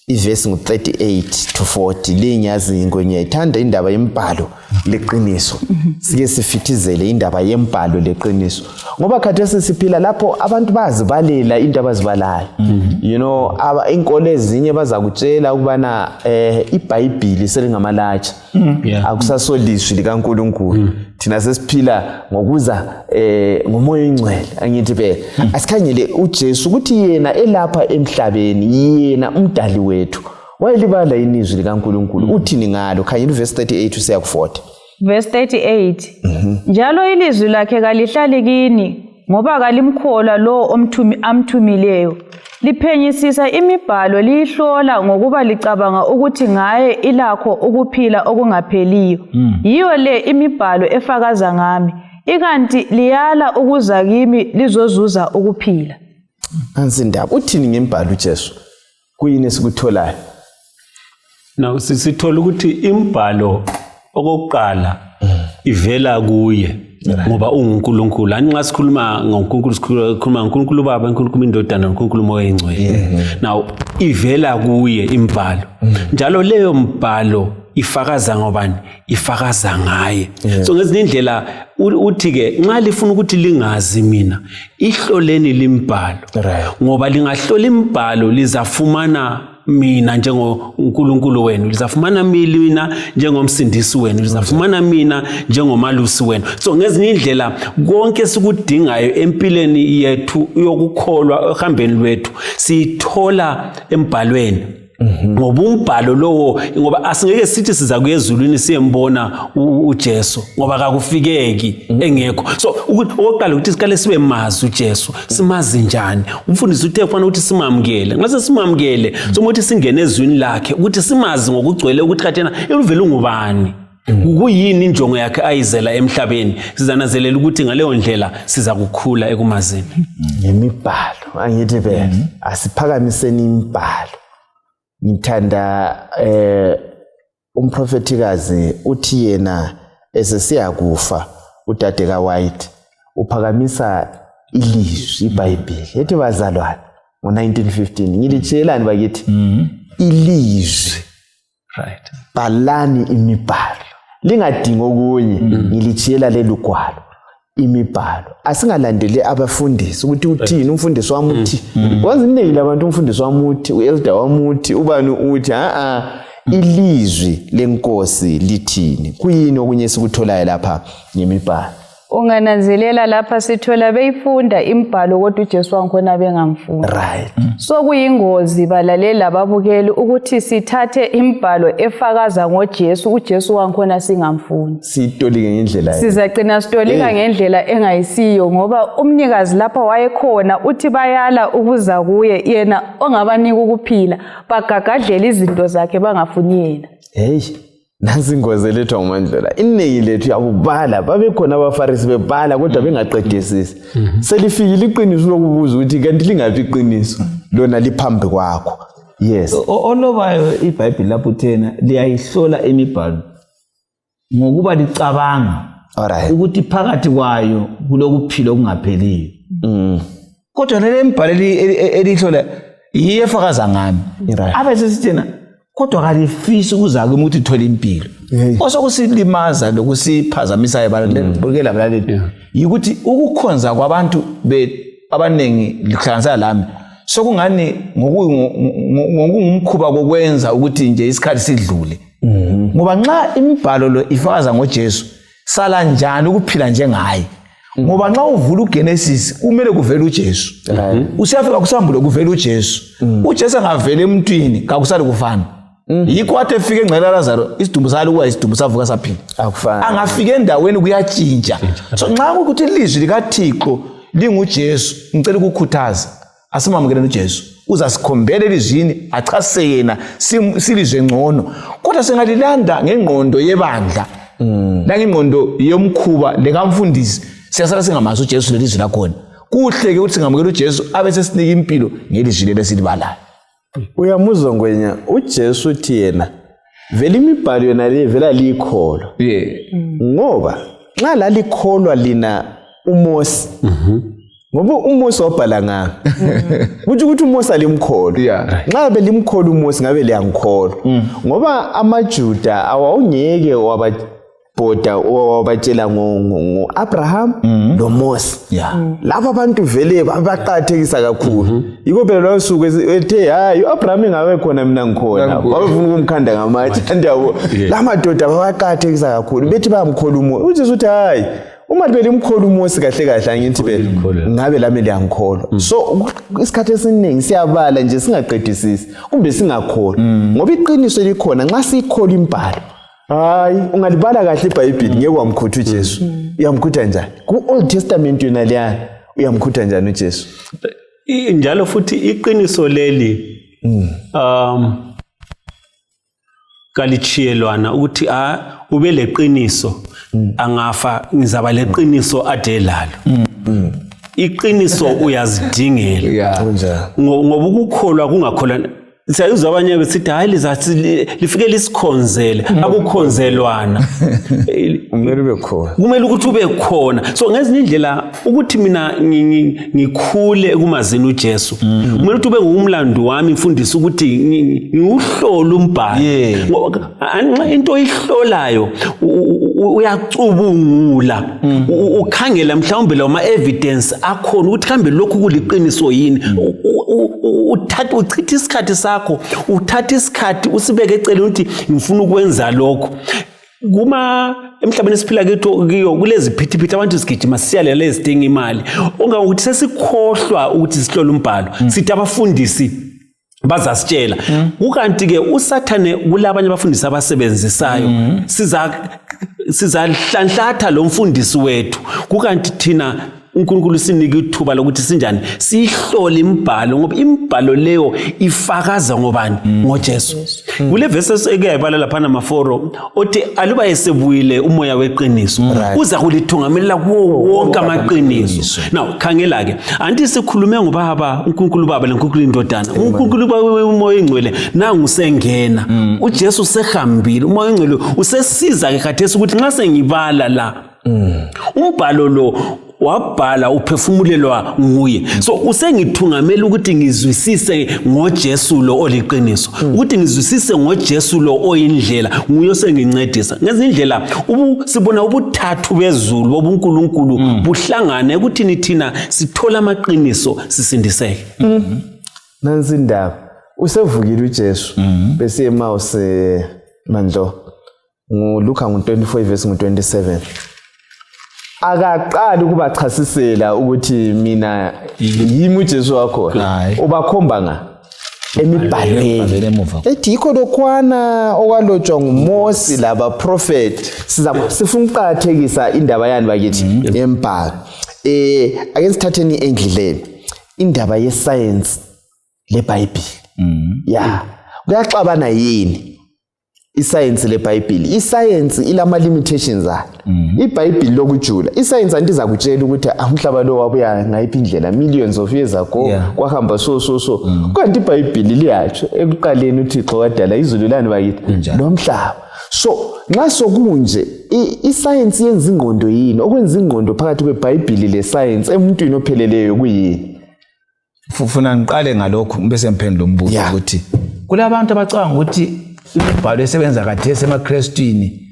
ivesi ngo38 to 40 linyazi ngonyayithanda indaba yembhalo leqiniso. Sike sifithizele indaba yembhalo leqiniso ngoba khathesi siphila lapho abantu bazibalela into abazibalayo. You know, inkolo ezinye bazakutshela ukubana iBhayibheli selingamalatsha akusasoliswi likaNkulunkulu. thina sesiphila ngokuza ngomoya oyingcwele angithi be asikhangele uJesu ukuthi yena elapha emhlabeni yena umdali wethu wayelibala inizwi likaNkulunkulu uthini ngalo khangela verse 38 usiya ku40 verse 38 njalo ilizwi lakhe kalihlali kini ngoba kalimkholwa lo amthumileyo liphenyisisa imibhalo liyihlola ngokuba licabanga ukuthi ngaye ilakho ukuphila okungapheliyo yiyo le imibhalo efakaza ngami ikanti liyala ukuza kimi lizozuza ukuphila ansindaba uthini ngembhalo uJesu kuyini esikutholayo now sithola ukuthi imbhalo okokuqala ivela kuye ngoba unguNkulunkulu anxa sikhuluma ngoNkulunkulu sikhuluma ngoNkulunkulu Baba uNkulunkulu Indodana noNkulunkulu Moya Oyingcwele now ivela kuye imbhalo njalo leyo mbhalo ifakaza ngobani ifakaza ngaye so ngezinye indlela uthi ke nxa lifuna ukuthi lingazi mina ihloleni limbhalo ngoba lingahlola imbhalo lizafumana mina njengoNkulunkulu wenu lizafumana mina njengomsindisi wenu lizafumana mina njengomalusi wenu so ngezinye indlela konke sikudingayo empilweni yethu yokukholwa ehambeni lwethu sithola embhalweni ngoba umbhalo lowo ngoba asingeke sithi siza kuyezulwini siyembona uJesu ngoba akakufikeki engekho so oqala ukuthi sikale sibe mazi uJesu simazi njani umfundisi uthe kufanele ukuthi simamkele ngase simamkele so ukuthi singene ezwini lakhe ukuthi simazi ngokugcwele ukuthi kathena uvela ungubani kuyini injongo yakhe ayizela emhlabeni sizanazelela ukuthi ngaleyo ndlela siza kukhula ekumazini ngemibhalo angithi be asiphakamiseni imibhalo ngithanda umprofetikazi uthi yena esesiyakufa udade kaWhite uphakamisa ilizwi iBhayibheli ethi bazalwane ngo1915 ngilitshelani bakithi ilizwi right balani imibhalo lingadingi okunye ngilitshela lelugwalo imibhalo asingalandele abafundisi ukuthi uthini umfundisi wami uthi kwazinekile abantu umfundisi wami uthi uelder wami uthi ubani uthi ilizwi lenkosi lithini kuyini okunye sikutholayo lapha ngemibhalo ungananzelela lapha sithola beyifunda imbhalo kodwa uJesu wankhona bengamfunda right so kuyingozi balaleli lababukeli ukuthi sithathe imbhalo efakaza ngoJesu uJesu wankhona singamfundi sitolike ngendlela sizagcina sitolika ngendlela engayisiyo ngoba umnikazi lapha wayekhona uthi bayala ukuza kuye yena ongabanika ukuphila bagagadlela izinto zakhe bangafuni yena hey nansi ingozi lethwa nguMandlela iningi lethu yabubala babekhona abafarisi bebhala kodwa bengaqedisisi selifikile iqiniso lokubuza ukuthi kanti lingaphi iqiniso lona liphambi kwakho yes olobayo iBhayibheli lapho thena liyayihlola emibhalo ngokuba licabanga ukuthi phakathi kwayo kulokuphila okungapheliyo kodwa le mbhalo elihlola iyefakaza ngami abese sithena kodwa kalifisi ukuza kimi ukuthi ithola impilo osokusilimaza lokusiphazamisa ebalekela abalaleli ukuthi ukukhonza kwabantu abanengi lihlanganisa lami sokungani ngokungumkhuba kokwenza ukuthi nje isikhathi sidlule ngoba nxa imibhalo lo ifakaza ngoJesu sala njani ukuphila njengaye ngoba nxa uvula uGenesis kumele kuvele uJesu usiyafika kusambulo kuvele uJesu uJesu angavele emntwini kakusali kufana yikho athi efike engcela Lazaro isidumbu salo kuwa isidumbu savuka saphila akufana angafike endaweni kuyatshintsha so nxa ukuthi ilizwi likaThixo linguJesu ngicela ukukhuthaza asimamukele uJesu uzasikhombela elizwini achase yena silizwe ngcono kodwa singalilanda ngengqondo yebandla la ngengqondo yomkhuba lekamfundisi siyasala singamazi uJesu lelizwi lakhona kuhle ke ukuthi singamukele uJesu abese sinika impilo ngelizwi lesilibalayo uyamuzwa ngwenya uJesu uthi yena vele imibhalo yona le vela likholwa ngoba nxa lalikholwa lina uMose ngoba uMose wabhala ngami kuthi uMose alimkholwa nxa belimkholwa uMose ngabe liyangikholwa ngoba amaJuda awawungeke bhoda owabatshela ngo-Abraham noMose. Laba abantu vele baqakathekisa kakhulu. Yiko phela lo suku ethe hayi uAbraham engabe khona mina ngikhona. Bafuna ukumkhanda ngamatshe ndiyabo. La madoda baqakathekisa kakhulu. Bethi bayamkhola uMose. uJesu uthi hayi uma vele umkhola uMose kahle kahle angithi vele ngabe lami liyangikholwa. So isikhathi esiningi siyabala nje singaqedisisi kumbe singakholwa ngoba iqiniso likhona nxa sikholwa impalo. Hayi ungalibala kahle iBhayibheli ngeke wamkhutha uJesu. Uyamkhutha njani? Ku-Old Testament yona leyana uyamkhutha njani uJesu? Njalo futhi iqiniso leli kalichiyelwana ukuthi ube leqiniso angafa ngizaba leqiniso adelalo. Iqiniso uyazidingela ngoba ukukholwa kungakholwa. Siyayuzwa abanye besithi hayi lizathi lifike lisikhonzele akukhonzelwana. Kumele ube khona. Kumele ukuthi ube khona. So ngezinye indlela ukuthi mina ngikhule kumazini uJesu. Kumele ukuthi ube ngumlando wami mfundisi ukuthi ngiuhlole umbhalo. Into oyihlolayo uyacubungula ukhangela mhlawumbe lama evidence akhona ukuthi kambe lokhu kuliqiniso yini. Uchitha isikhathi sakho, uthatha isikhathi usibeke eceleni ukuthi ngifuna ukwenza lokho. Kuma emhlabeni esiphila kiyo kulezi phithiphithi abantu sigijima siyalela ezidinga imali. Ongakuthi sesikhohlwa ukuthi sihlole umbhalo. Sithi abafundisi bazasitshela. Ukanti ke uSathane kulabanye abafundisi abasebenzisayo. Sizahlanhlatha lo mfundisi wethu. Kukanti thina uNkulunkulu sinika ithuba lokuthi sinjani sihlole imbhalo ngoba imbhalo leyo ifakaza ngobani ngoJesu. Kule verse ekuyayibala lapha nama4 othi aluba esebuyile umoya weqiniso uza kulithungamelela kuwo wonke amaqiniso. Now khangela ke anti sikhulume ngobaba uNkulunkulu baba leNkulunkulu indodana. uNkulunkulu umoya engcwele nangu usengena. uJesu sehambile umoya engcwele usesiza ke khathesi ukuthi nxa sengibala la umbhalo lo wabhala uphefumulelwa nguye. So usengithungamela ukuthi ngizwisise ngoJesu lo oliqiniso, ukuthi ngizwisise ngoJesu lo oyindlela, nguye osengincedisa. Ngezindlela sibona ubuthathu bezulu bobuNkulunkulu buhlangane ukuthi thina sithola amaqiniso sisindiseke. Nansi indaba usevukile uJesu bese eMaus mandlo nguLuka 24 verse 27. Akaqali ukubachasisela ukuthi mina yimi uJesu wakho ubakhomba nga emibhalweni ethi yikho lokwana okwalotshwa nguMose laba prophet sifuna ukuqathekisa indaba yani bakithi embhalo. Ake sithatheni iEndlela indaba yeScience leBhayibheli. Kuyaxabana yini iScience leBhayibheli? iScience ilama limitations ayo. iBhayibheli lokujula iScience andiza kutshela ukuthi umhlaba lo wabuya ngayiphi indlela millions of years ago kwahamba so kanti iBhayibheli liyatsho ekuqaleni uThixo wadala izulu lani bakithi nomhlaba. So nxa sokunje iScience yenza ingqondo yini? Okwenza ingqondo phakathi kweBhayibheli leScience emuntwini opheleleyo kuyini? Funa ngiqale ngalokho bese ngiphendula umbuzo ukuthi kulabantu abacabanga ukuthi imibhalo esebenza khathesi emaKristwini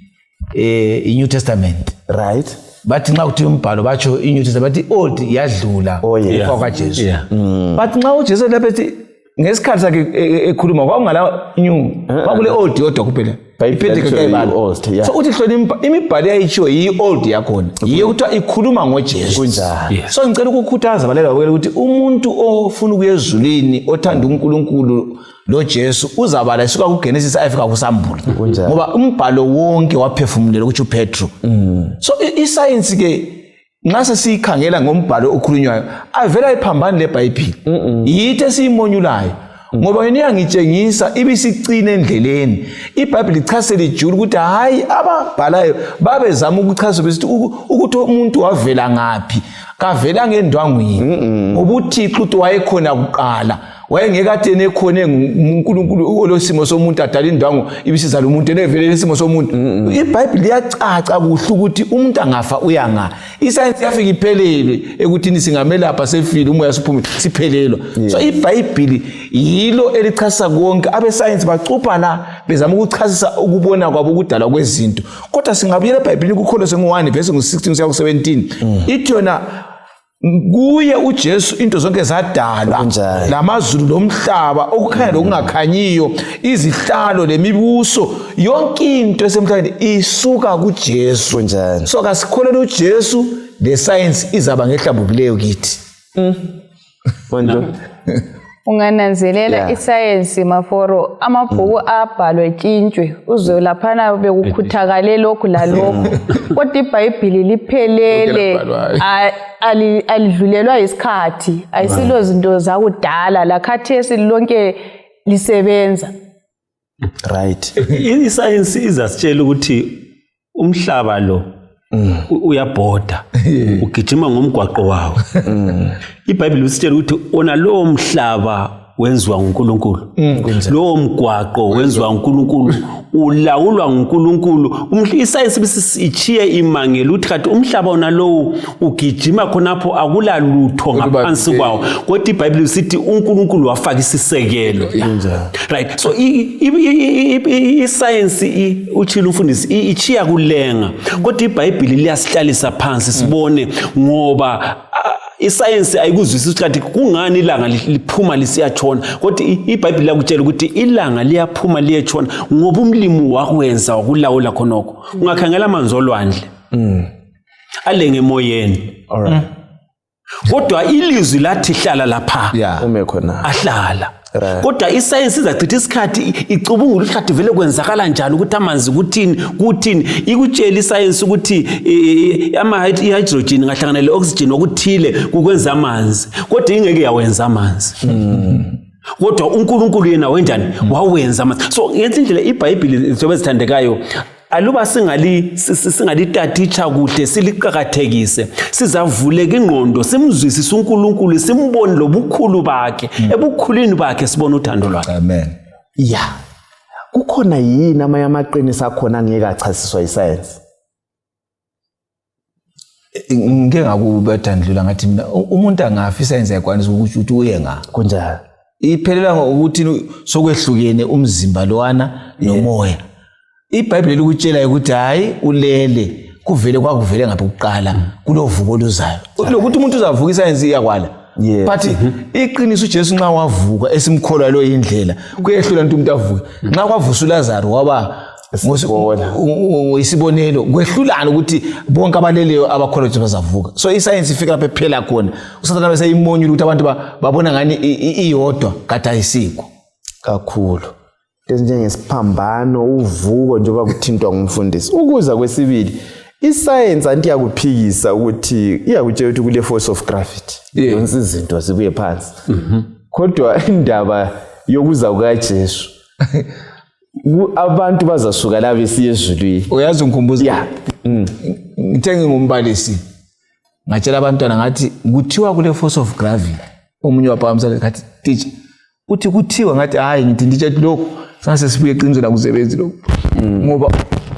iNew Testament, right? Bathi nxa kuthi umbhalo batsho iNew Testament bathi old yadlula kwa Jesu. Bathi nxa uJesu laphethi ngesikhathi sakhe ekhuluma kwakungala new kwakule old yodwa kuphela so uthi hloni imibhalo yayitshiwo yi-old yakhona yiyo kuthiwa ikhuluma ngoJesu kunjani. So ngicela ukukhuthaza abalela ukuthi umuntu ofuna ukuya ezulwini othanda uNkulunkulu lo Jesu uzabala isuka kuGenesis afika kuSambula ngoba umbhalo wonke waphefumulela ukuthi uPetru. So iScience ke ngase sikhangela ngombhalo okhulunywayo avela iphambane leBhayibheli yithe siyimonyulayo ngoba yena iyangitshengisa ibisicina endleleni. iBhayibheli ichasela ijulu ukuthi hayi ababhalayo babezama ukuchaza besithi ukuthi umuntu wavela ngaphi, kavela ngendwangwini ngoba uThixo wayekhona kuqala wayengekade nekhona uNkulunkulu olosimo somuntu adala indwangu ibisiza lo muntu nevele lesimo somuntu. iBhayibheli liyacaca kuhle ukuthi umuntu angafa uyanga. Isayensi yafika iphelele ekuthini singamelapha sefile umoya siphuma siphelelwa. So iBhayibheli yilo elichasisa konke. Abesayensi bacupha la bezama ukuchasisa ukubona kwabo ukudala kwezinto. Kodwa singabuyela eBhayibhelini kuKolose 1 verse 16 kuya ku17. Ithi yona kuye uJesu into zonke zadalwa, lamazulu lomhlaba okukhanya lokungakhanyiyo, izihlalo lemibuso, yonke into esemhlabeni isuka kuJesu. So kasikholelwe uJesu, le science izaba ngehlabukileyo kithi. Ungananzelela isayensi Maforo, amabhuku abhalwe tshintshwe uzwe laphana bekukhuthakale lokhu lalokhu. Kodwa iBhayibheli liphelele, alidlulelwa isikhathi, ayisilo zinto zakudala, lakhathesi lonke lisebenza. Right. Isayensi izasitshela ukuthi umhlaba lo uyabhoda, ugijima ngomgwaqo wawo. iBhayibheli isitshela ukuthi ona lo mhlaba wenziwa nguNkulunkulu. Lo mgwaqo wenziwa nguNkulunkulu, ulawulwa nguNkulunkulu. Isayensi bisichiye imangela ukuthi kanti umhlaba ona lo ugijima khonapho akula lutho ngaphansi kwawo. Kodwa iBhayibheli isithi uNkulunkulu wafaka isisekelo. Right. So isayensi uchilo umfundisi ichiya kulenga. Kodwa iBhayibheli liyasihlalisa phansi sibone ngoba isayensi ayikuzwisisi ukuthi kungani ilanga liphuma lisiyatshona. Kodwa iBhayibheli lakutshela ukuthi ilanga liyaphuma liyatshona ngoba umlimi wakwenza wakulawula khonokho. Ungakhangela amanzi olwandle alenge emoyeni. Alright. Kodwa ilizwi lathi hlala lapha. Ume khona. Ahlala. Kodwa isayensi izachitha isikhathi icubungula ukuthi vele kwenzakala njani ukuthi amanzi kuthini ikutshela isayensi ukuthi hydrogen ngahlangana le oxygen okuthile kukwenza amanzi. Kodwa ingeke yawenza amanzi. Kodwa uNkulunkulu yena wenjani wawenza amanzi. So ngendlela iBhayibheli zobe zithandekayo aluba singalitatisha kuhle siliqhakathekise sizavuleka ingqondo simzwisise uNkulunkulu simbone lobukhulu bakhe ebukhulini bakhe sibone uthando lwakhe. Amen. Kukhona yini amaqiniso akhona ngeke achasiswa isayensi? Ngeke ngakubetha ndlula ngathi mina umuntu angafa isayensi yakwanisa ukuthi uye nga kunjani. Iphelela ngokuthi sokwehlukene umzimba lowana nomoya. iBhayibheli likutshela ukuthi hayi ulele kuvele kwakuvele ngapha kuqala kulovuko oluzayo. Lokuthi umuntu uzavuka isayensi iyakwala. But iqiniso uJesu nxa wavuka esimkholwa lo indlela kuyehlula umuntu avuke. Nxa kwavusa uLazaro waba isibonelo kwehlulana ukuthi bonke abaleleyo abakholwa ukuthi bazavuka. So isayensi ifika lapha ephela khona. uSathane bese imonyo ukuthi abantu babona ngani iyodwa kade ayisikho kakhulu. Njengesiphambano uvuko njengoba kuthintwa ngumfundisi. Ukuza kwesibili isayensi anti yakuphikisa ukuthi iyakutshela ukuthi kule force of gravity yonke izinto zibuye phansi. Kodwa indaba yokuza kukaJesu abantu bazasuka la besiye ezulwini. Uyazi ungikhumbuza ngithe ngingumbalisi ngatshela abantwana ngathi kuthiwa kule force of gravity omunye waphakamisa ngathi teacher uthi kuthiwa ngathi hayi ngithi nditshe lokho sase sibuye eqiniso la kusebenzi lokho ngoba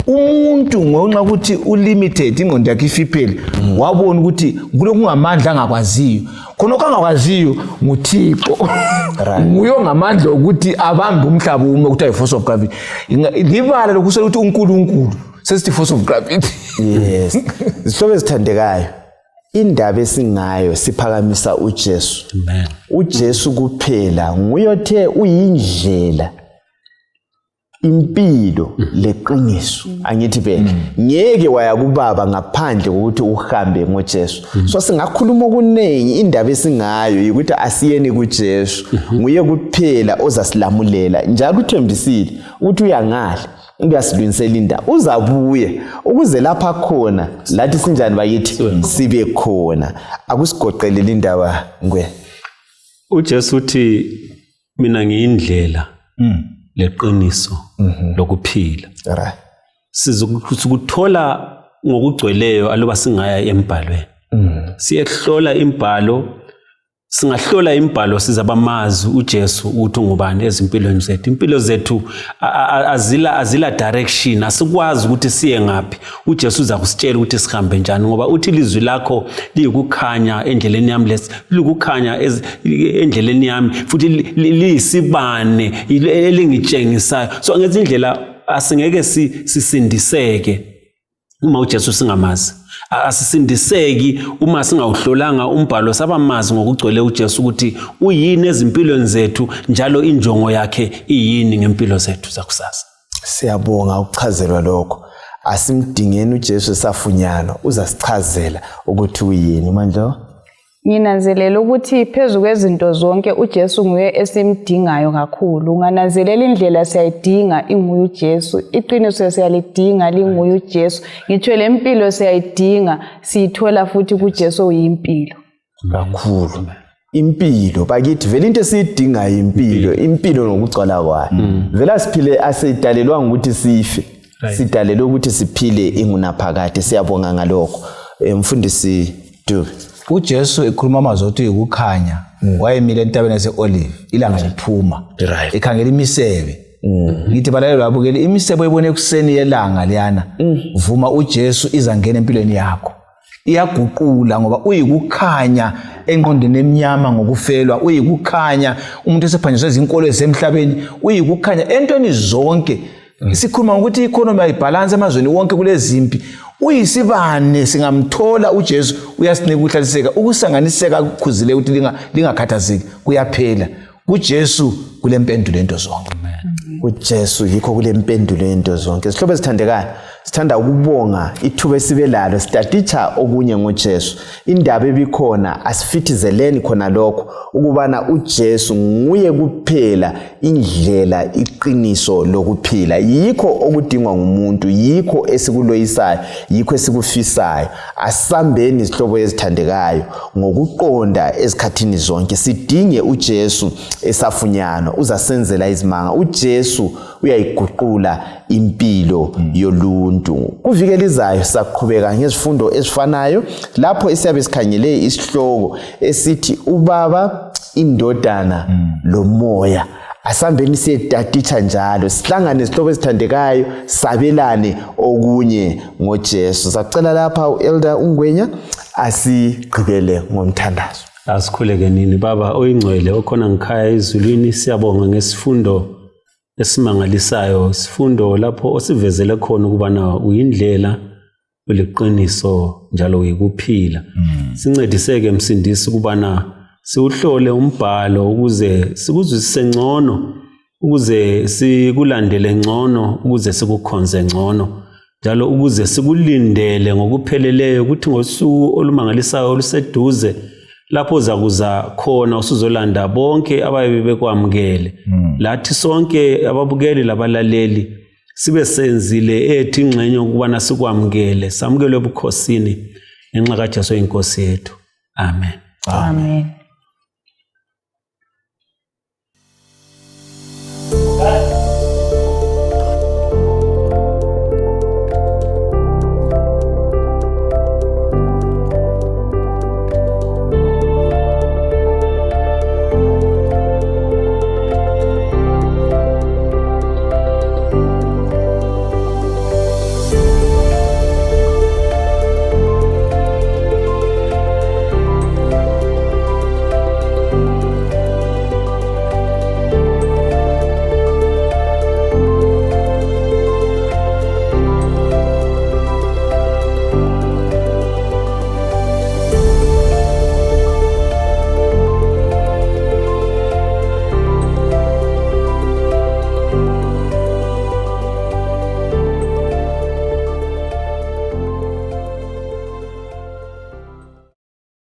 umuntu ngonxa ukuthi ulimited ingqondo yakhe ifiphele wabona ukuthi kulokhu ngamandla angakwaziyo khona okangakwaziyo nguThixo nguyo ngamandla ukuthi abambe umhlaba uma ukuthi force of gravity libala lokusela ukuthi uNkulunkulu sesithi force of gravity. Yes. Zihlobo ezithandekayo indaba esingayo siphakamisa uJesu. Amen. uJesu kuphela nguyothe uyindlela impilo leqiniso angithi phela ngeke waya kubaba ngaphandle ukuthi uhambe ngoJesu. So singakhuluma okunengi indaba esingayo ukuthi asiyeni kuJesu nguye kuphela ozasilamulela njalo uthembisile ukuthi uyangale uyasilungisela indaba uzabuye ukuze lapha khona lathi sinjani bayithi sibe khona akusigoqelela indaba ngwe. uJesu uthi mina ngiyindlela leqiniso lokuphila. Sizokuthola ngokugcweleyo aloba singaya embhalweni. Siyehlola imbhalo singahlola imbhalo sizabamazi uJesu ukuthi ungubani ezimpilweni zethu. Impilo zethu azila direction, asikwazi ukuthi siye ngaphi. uJesu uza kusitshela ukuthi sihambe njani, ngoba uthi ilizwi lakho liyikukhanya endleleni yami, likukhanya endleleni yami, futhi liyisibane elingitshengisayo. So ngenze indlela asingeke sisindiseke uma uJesu singamazi. Asisindiseki uma singawuhlolanga umbhalo sabamazi ngokugcwele uJesu ukuthi uyini ezimpilweni zethu, njalo injongo yakhe iyini ngempilo zethu zakusasa. Siyabonga ukuchazelwa lokho. Asimdingeni uJesu esafunyana, uzasichazela ukuthi uyini. Manje nginanzelela ukuthi phezu kwezinto zonke uJesu nguye esimdingayo kakhulu. Ungananzelela indlela siyayidinga inguye uJesu, iqiniso siyalidinga linguye uJesu, ngitsho lempilo siyayidinga siyithola futhi kuJesu uyimpilo kakhulu. Impilo bakithi vele into esiyidinga impilo nokugcwala kwayo. Vele siphile asidalelwa ukuthi sife, sidalelwe ukuthi siphile ingunaphakade. Siyabonga ngalokho. Mfundisi Dube, uJesu ekhuluma amazwi othi ukukhanya, wayemile entabeni yase-Olive, ilanga liphuma, ekhangela imisebe. Ngithi balaleli babukele imisebe ebone ekuseni yelanga liyana, vuma uJesu izangena empilweni yakho. Iyaguqula ngoba uyikukhanya engqondweni emnyama ngokufelwa, uyikukhanya umuntu esephanjiswe izinkolo esemhlabeni, uyikukhanya entweni zonke. Sikhuluma ukuthi i-economy ayibalance emazweni wonke kulezimpi. Uyisibane singamthola uJesu, uyasinika ukuhlaliseka, ukusanganiseka kukhuzile ukuthi lingakhathazeki kuyaphela. kuJesu kulempendulo into zonke. kuJesu yikho kulempendulo into zonke. Sihlobo esithandekayo, sithanda ukubonga ithuba esibelalo sitatitsha okunye ngoJesu. Indaba ebikhona asifithizeleni khona lokho ukubana uJesu nguye kuphela indlela, iqiniso lokuphila. Yikho okudingwa ngumuntu, yikho esikuloyisayo, yikho esikufisayo. Asambeni isihlobo esithandekayo ngokuqonda ezikhathini zonke sidinge uJesu esafunyana, uzasenzela izimanga. uJesu uyayiguqula impilo yoluntu. Kuvikela izayo saqhubeka ngezifundo ezifanayo lapho esiyabe sikhangele isihloko esithi ubaba, indodana lomoya. Asambeni siyetatitsha njalo, sihlangane isihlobo esithandekayo, sabelane okunye ngoJesu. Sacela lapha uElder Ungwenya asigqibele ngomthandazo. Asikhuleke nini baba oyingcwele okhona ngikhaya ezulwini, siyabonga ngesifundo esimangalisayo, isifundo lapho osivezele khona ukubana uyindlela, uliqiniso njalo uyikuphila. Sincediseke msindisi ukubana siuhlole umbhalo ukuze sikuzwisise ngcono, ukuze sikulandele ngcono, ukuze sikukhonze ngcono, njalo ukuze sikulindele ngokupheleleyo ukuthi ngosuku olumangalisayo oluseduze lapho uzakuza khona usuzolanda bonke abaye bekwamukele. Lathi sonke ababukeli labalaleli sibe senzile ethi ingxenye ukubana sikwamukele, samukelwe ebukhosini ngenxa kaJesu inkosi yethu. Amen. Amen.